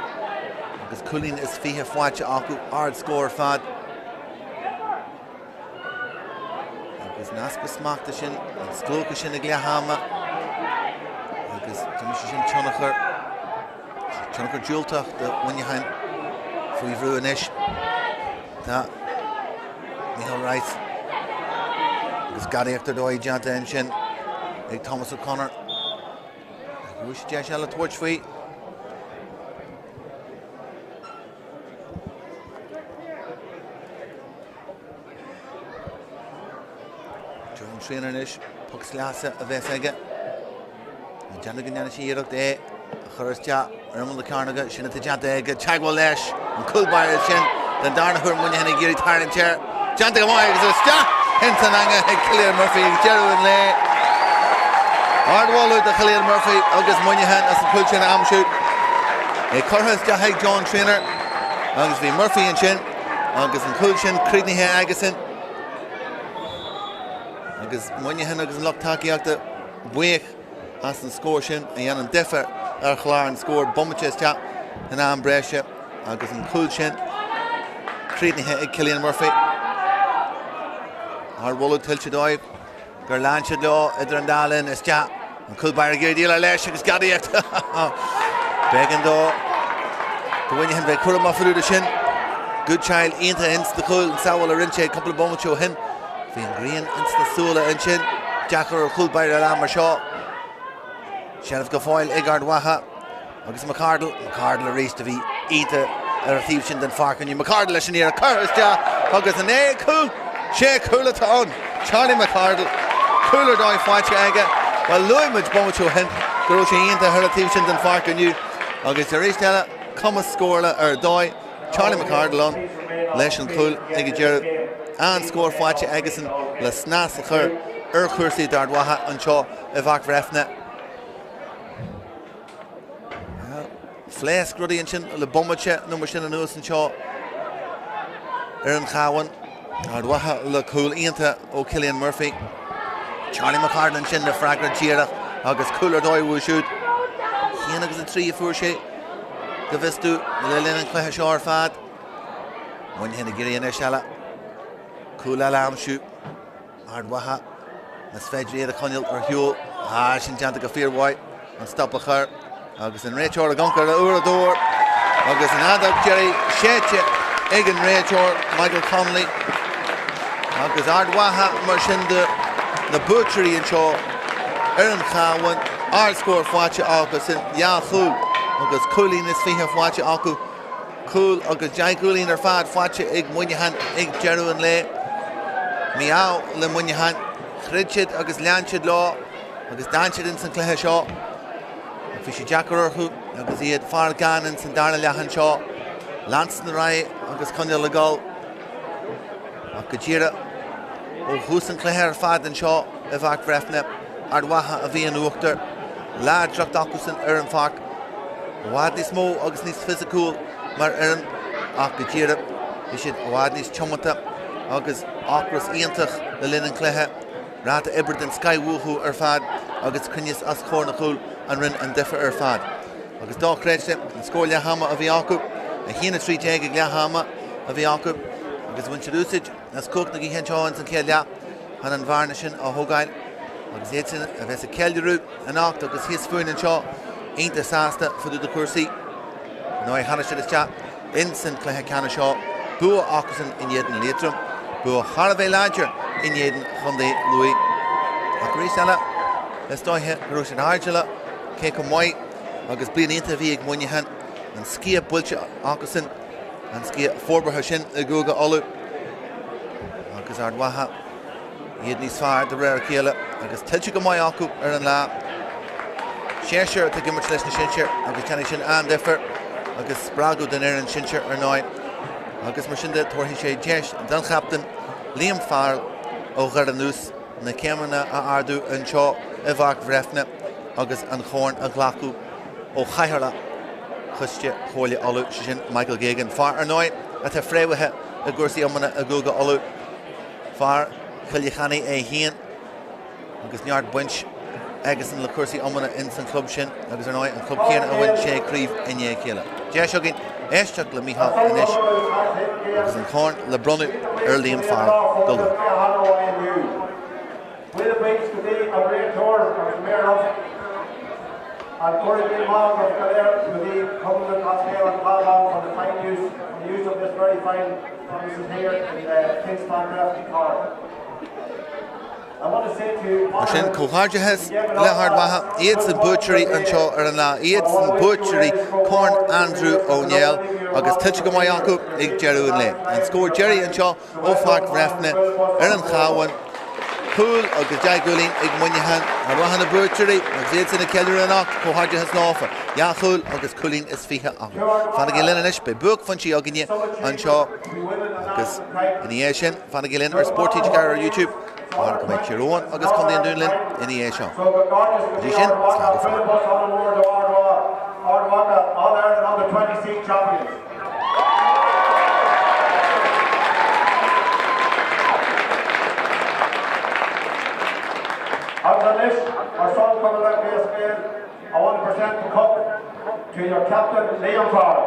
agus cúilín is 20 faighte acu, ard-scór ar fad. Agus an easpa smachta sin, an sclóca sin ag leath ama, agus d'imir sé sin tionchar, tionchar diúltach do Mhuineachán faoi bhrú anois. Tá Micheál Rice agus gadaíocht ar dóigh déanta ansin ag Thomas O'Connor. Gheobhaidh sé deis eile tabhairt faoi. John Traynor anois, poc sleasa a bheas aige. Ag déanamh go ndéanfaidh sé iarracht é a chur isteach ar imeall na cearnóige, sin atá déanta aige, teagmháil leis an cúl báire sin den darna huair Muineachán ag iarraidh tarraingt air. Déanta go maith agus isteach ins an eangach ag Cillian Murphy ag deireadh an lae. Ardmholadh do Chillian Murphy agus Muineachán as an chúl sin a aimsiú. É curtha isteach ag John Traynor agus bhí Murphy ansin agus an cúl sin críochnaithe aigesan. Agus Muineachán agus an lucht tacaíochta buíoch as an scór sin a dhéanann difear ar chlár an scóir bomaite isteach in am breise agus an cúl sin críochnaithe ag Cillian Murphy. Ardmholadh tuillte dóibh gur lean siad leo idir an dá linn isteach an cúl báire ag iarraidh déileáil leis agus gadaíocht. B'éigean do do Mhuineachán bheith cúramach fá dtaobh de sin. Goodchild iontach ins na cúil an tsamhail a rinne sé cúpla bomaite ó shin. Bhí an ghrian ins na súile ansin. Deacair ar chúl báire a lean mar seo. Seilbh go fóill ag Ard Mhacha agus McArdle. McArdle arís a bhí iontach ar an taobh sin den pháirc inniu. McArdle leis an iarracht curtha isteach agus an é cúl? Sé cúl atá ann. Charlie McArdle. Cúl ar dóigh faighte aige. Bhuel luaigh muid bomaite ó shin go raibh sé iontach ar an taobh sin den pháirc inniu agus arís eile cumas scórála ar dóigh. Charlie McArdle ann leis an chúl ag an deireadh. An-scór faighte aigesan le snas a chur ar chúrsaí d'Ard Mhacha anseo i bPáirc Bhreifne. Phléasc rudaí ansin le bomaite nó mar sin anuas anseo ar an Chabhán. Ard Mhacha le cúl iontach ó Cillian Murphy. Charlie McArdle ansin le freagra díreach agus cúl ar dóigh uaidh siúd. 1 agus 3 a fuair sé go bhfios domh le linn an chluiche seo ar fad. Muineachán ag iarraidh anois eile. Cúl eile a aimsiú. Ard Mhacha, más féidir iad a choinneáil ar shiúl. Ah, sin déanta go fíormhaith. An stop a chur agus an réiteoir ag amharc ar a uaireadóir agus an fheadóg deiridh séidte ag an réiteoir Michael Connolly. Agus Ard Mhacha mar sin de na buaiteoirí anseo ar an Chabhán. Ardscór faighte acu sin, dhá chúl agus cúilín is 20 faighte acu. Cúl agus 10 gcúilín ar fad faighte ag Muineachán ag deireadh an lae. Mí-ádh le Muineachán. Throid siad agus lean siad leo agus d'fhan siad ins an chluiche seo. Ach bhí sé deacair orthu agus iad fear gann ins an darna leath anseo. Leanstan ar aghaidh agus coinneáil ag dul. Ach go díreach. Ó thús an chluiche ar fad anseo i bPáirc Bhreifne, Ard Mhacha a bhí in uachtar. Láidreacht acusan ar an pháirc. I bhfad níos mó agus níos fisiciúil mar fhoireann ach go díreach bhí siad i bhfad níos tiomanta agus ocras iontach le linn an chluiche. Ráta oibre den scoith uathu ar fad agus cruinneas os comhair na gcúl a rinne an difear ar fad. Agus dochreidte, an scór leath ama a bhí acu, 1-13 ag leath ama a bhí acu agus bhain siad úsaid as cumhacht na gaoithe anseo ins an chéad leath chun an bhearna sin a thógáil agus iad sin a bheas ag ceiliúradh anocht agus thíos fúinn anseo iontach sásta fá dtaobh de chúrsaí. Ar ndóigh tháinig siad isteach ins an cluiche ceannais seo, bua acusan in éadan Liatroim, bua thar a bheith láidir in éadan Chontae Lú. Ach arís eile, is dóiche go raibh siad airdeallach cé chomh maith agus bliain iontach a bhí ag Muineachán, an sciath buailte acusan, an sciath forbartha sin i gCúige Uladh agus Ard Mhacha, iad níos fearr de réir a chéile agus tuillte go maith acu ar an lá. Seisear atá ag imirt leis na sinsir agus déanfaidh sin an-difear agus spreagadh don fhoireann sinsir ar ndóigh. Agus mar sin de tabharfaidh sé deis don chaptaen Liam Farrell ó Dhoire Núis na céimeanna a ardú anseo i bPáirc Bhreifne agus an corn a ghlacadh ó chathaoirleach Choiste Chomhairle Uladh, sé sin Michael Geoghegan, fear ar ndóigh atá fréamhaithe i gcúrsaí iomána i gCúige Uladh. Fear Chill Chainnigh é féin agus neart baint aigesan le cúrsaí iomána ins an chlub sin agus ar ndóigh an club céanna a bhain sé craobh i ndiaidh a chéile. Deis againn éisteacht le Micheál anois agus an corn le bronnadh ar Liam Farrell go luath. Míle buíochas go dtí an réiteoir agus méarlorg an Go raibh míle maith agaibh go léir go dtí Cumann Lúthchleas Gael an Cabhán for the fine use for the use of this very fine premises here in Kingspan Breffni Cork. I want to say to Mar sin, comhghairdeachas le hArd Mhacha, iadsan buaiteoirí anseo ar an lá, iadsan buaiteoirí Corn Andrew Ó Néill agus tuillte go maith acu ag deireadh an lae. An scór deiridh anseo ó Pháirc Bhreifne ar an Chabhán, cúl agus 10 gcúilín ag Muineachán. Ard Mhacha na buaiteoirí agus iadsan ag ceiliúradh anocht, comhghairdeachas leofa, dhá chúl agus cúilín is 20 acu. Fanaigí linn anois, beidh buaicphointí againne anseo agus ina dhiaidh sin, fanaigí linn ar Spórt TG4 ar YouTube mar go mbeidh Tír Eoghain agus Contae an Dúin linn ina dhiaidh seo. Go dtí sin, slán go fóill. Ard Mhacha, All-Ireland Under 20 champions. Agus anois, ar son Chumann Lúthchleas Gael, I want to present the cup to your captain, Liam Farrell.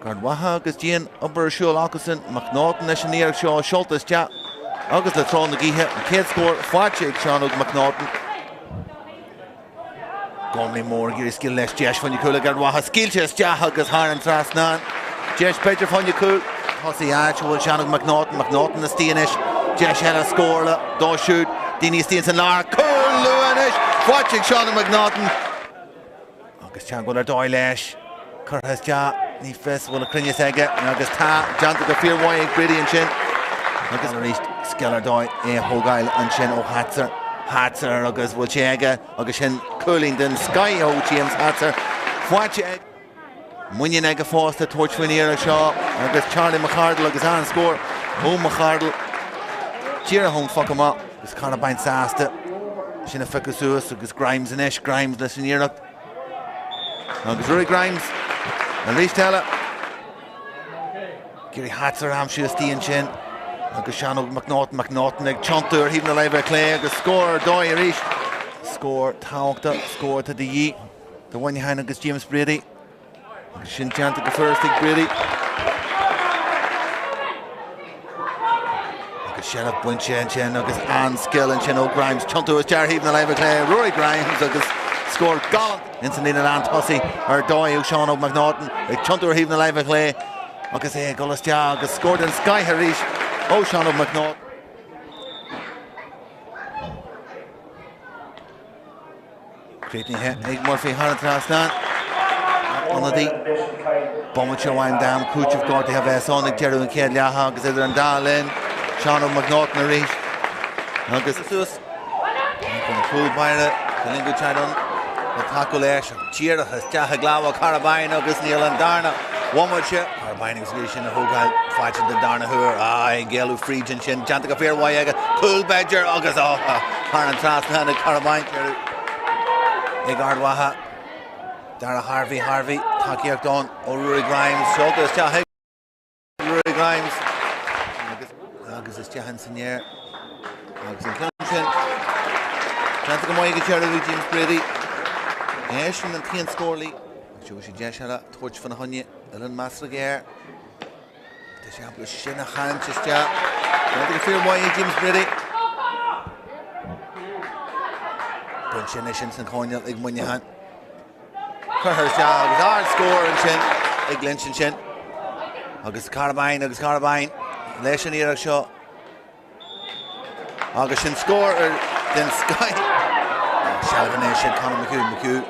Ard Mhacha agus dian obair ar siúl acusan, McNaughton leis an iarracht seo seolta isteach agus le treo na gaoithe, an chéad scór faighte ag Seán Óg McNaughton. Gormley Moore ag iarraidh scaoileadh leis, deis fá choinne cúl ag Ard Mhacha, scaoilte isteach agus thar an trasnán. Deis b'fhéidir fá choinne cúl. Tosaí áit a bhfuil Seán Óg McNaughton, McNaughton istigh anois, deis eile scórála dó siúd, daoine istigh ins an lár, cúl luath anois, faighte ag Seán Óg McNaughton. Agus teagmháil ar dóigh leis. Curtha isteach, ní fios bhfuil a cruinneas aige agus tá déanta go fíormhaith ag Brady ansin. Agus arís scil ar dóigh é a thógáil ansin ó Hatzer. Hatzer agus bhfuil sé aige agus sin cúilín den scoth ó James Hatzer. Faighte ag. Muinín aige fosta tabhairt faoin iarraidh seo agus Charlie McArdle agus an-scór ó McArdle. Díreach ón phoc amach agus Carabine sásta sin a phiocadh suas agus Grimes anois, Grimes leis an iarracht. Agus Ruairí Grimes arís eile. Ag iarraidh Hatzer a aimsiú istigh ansin agus Seán Óg McNaughton, McNaughton ag tiontú ar thaobh na láimhe clé agus scór ar dóigh arís. Scór tábhachtach, scór atá de dhíth do Mhuineachán agus James Brady. Agus sin déanta go furast ag Brady. Agus seilbh bainte ansin agus an-scil ansin ó Grimes. Tiontú isteach ar thaobh na láimhe clé, Rory Grimes agus scór galánta ins an líne lántosaigh ar dóigh ó Seán Óg McNaughton ag tiontú ar thaobh na láimhe clé agus é ag dul isteach agus scór den scoith arís ó Seán Óg McNaughton. Críochnaithe ag Murphy thar an trasnán. Ionadaí. Bomaite amháin d'am cúitimh gortaithe a bheas ann ag deireadh an chéad leatha agus idir an dá linn, Seán Óg McNaughton arís agus suas chun chúl báire Cillian Guichardon le tacú leis ach díreach isteach i gclámha Carabine agus níl an darna bhomaite. Carabine agus arís sin a thógáil faighte den darna huair. Ag éalú fríd ansin, déanta go fíormhaith aige, cúl b'fhéidir agus thar an trasnán ag Carabine. Ag Ard Mhacha, Dara Harvey, Harvey, tacaíocht ann ó Ruairí Grimes, seolta isteach ag Ruairí Grimes agus agus isteach in san aer agus an ceann sin déanta go maith ag deireadh ag James Brady. É sin an t-aon scór lí. Seo sé deis eile tabhairt faoina choinne Uillinn measartha géar. Tá sé ábalta sin a tharraingt isteach. Déanta go fíormhaith ag James Brady. Baint sin é sin san choirnéal ag Muineachán. Curtha isteach agus ard-scór ansin ag Lynch ansin. Agus Carabine agus Carabine leis an iarracht seo. Agus sin scór den scoith. Seilbh anois ag Conor McHugh. McHugh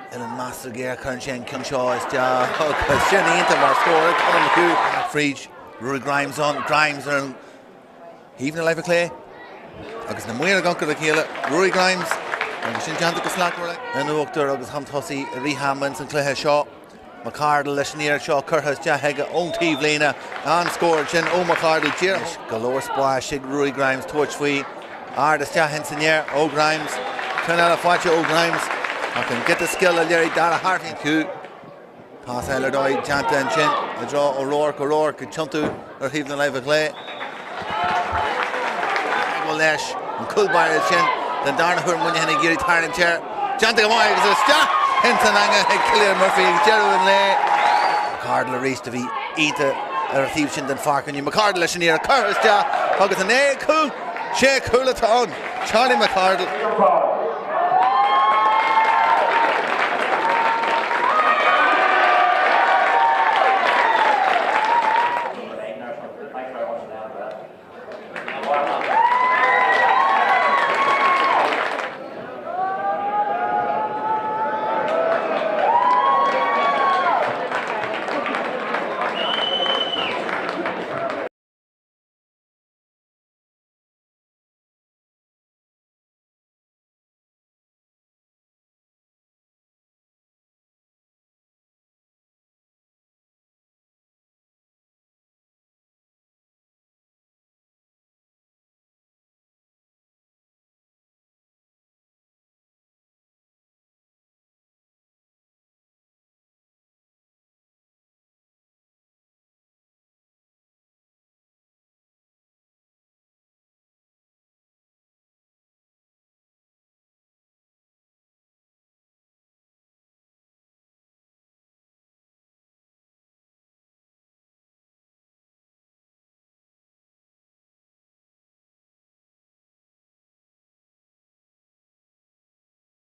uillinn measartha géar cuireann sé an ceann seo isteach agus sin iontach mar scór ag Conor McHugh. Fríd Ruairí Grimes ann. Grimes ar an thaobh na láimhe clé agus na maoir ag amharc ar a chéile. Ruairí Grimes agus sin déanta go slachtmhar in uachtar agus chun tosaigh i rith ama ins an chluiche seo. McArdle leis an iarracht seo curtha isteach aige ón taobhlíne. An-scór ansin ó McArdle. Díreach go leor spáis ag Ruairí Grimes tabhairt faoi. Ard isteach ins an aer ó Grimes. Ceann eile faighte ó Grimes. Ach an giota scil a léirigh Dara Harvey. Hugh. Pas eile ar dóigh déanta ansin i dtreo O'Rourke. O'Rourke ag tiontú ar thaobh na láimhe clé. Teagmháil leis an cúl báire sin den darna huair Muineachán ag iarraidh tarraingt air. Déanta go maith agus isteach ins an eangach ag Cillian Murphy ag deireadh an lae. McArdle arís a bhí iontach ar an taobh sin den pháirc inniu. McArdle leis an iarracht curtha isteach agus an é cúl? Sé cúl atá ann. Charlie McArdle.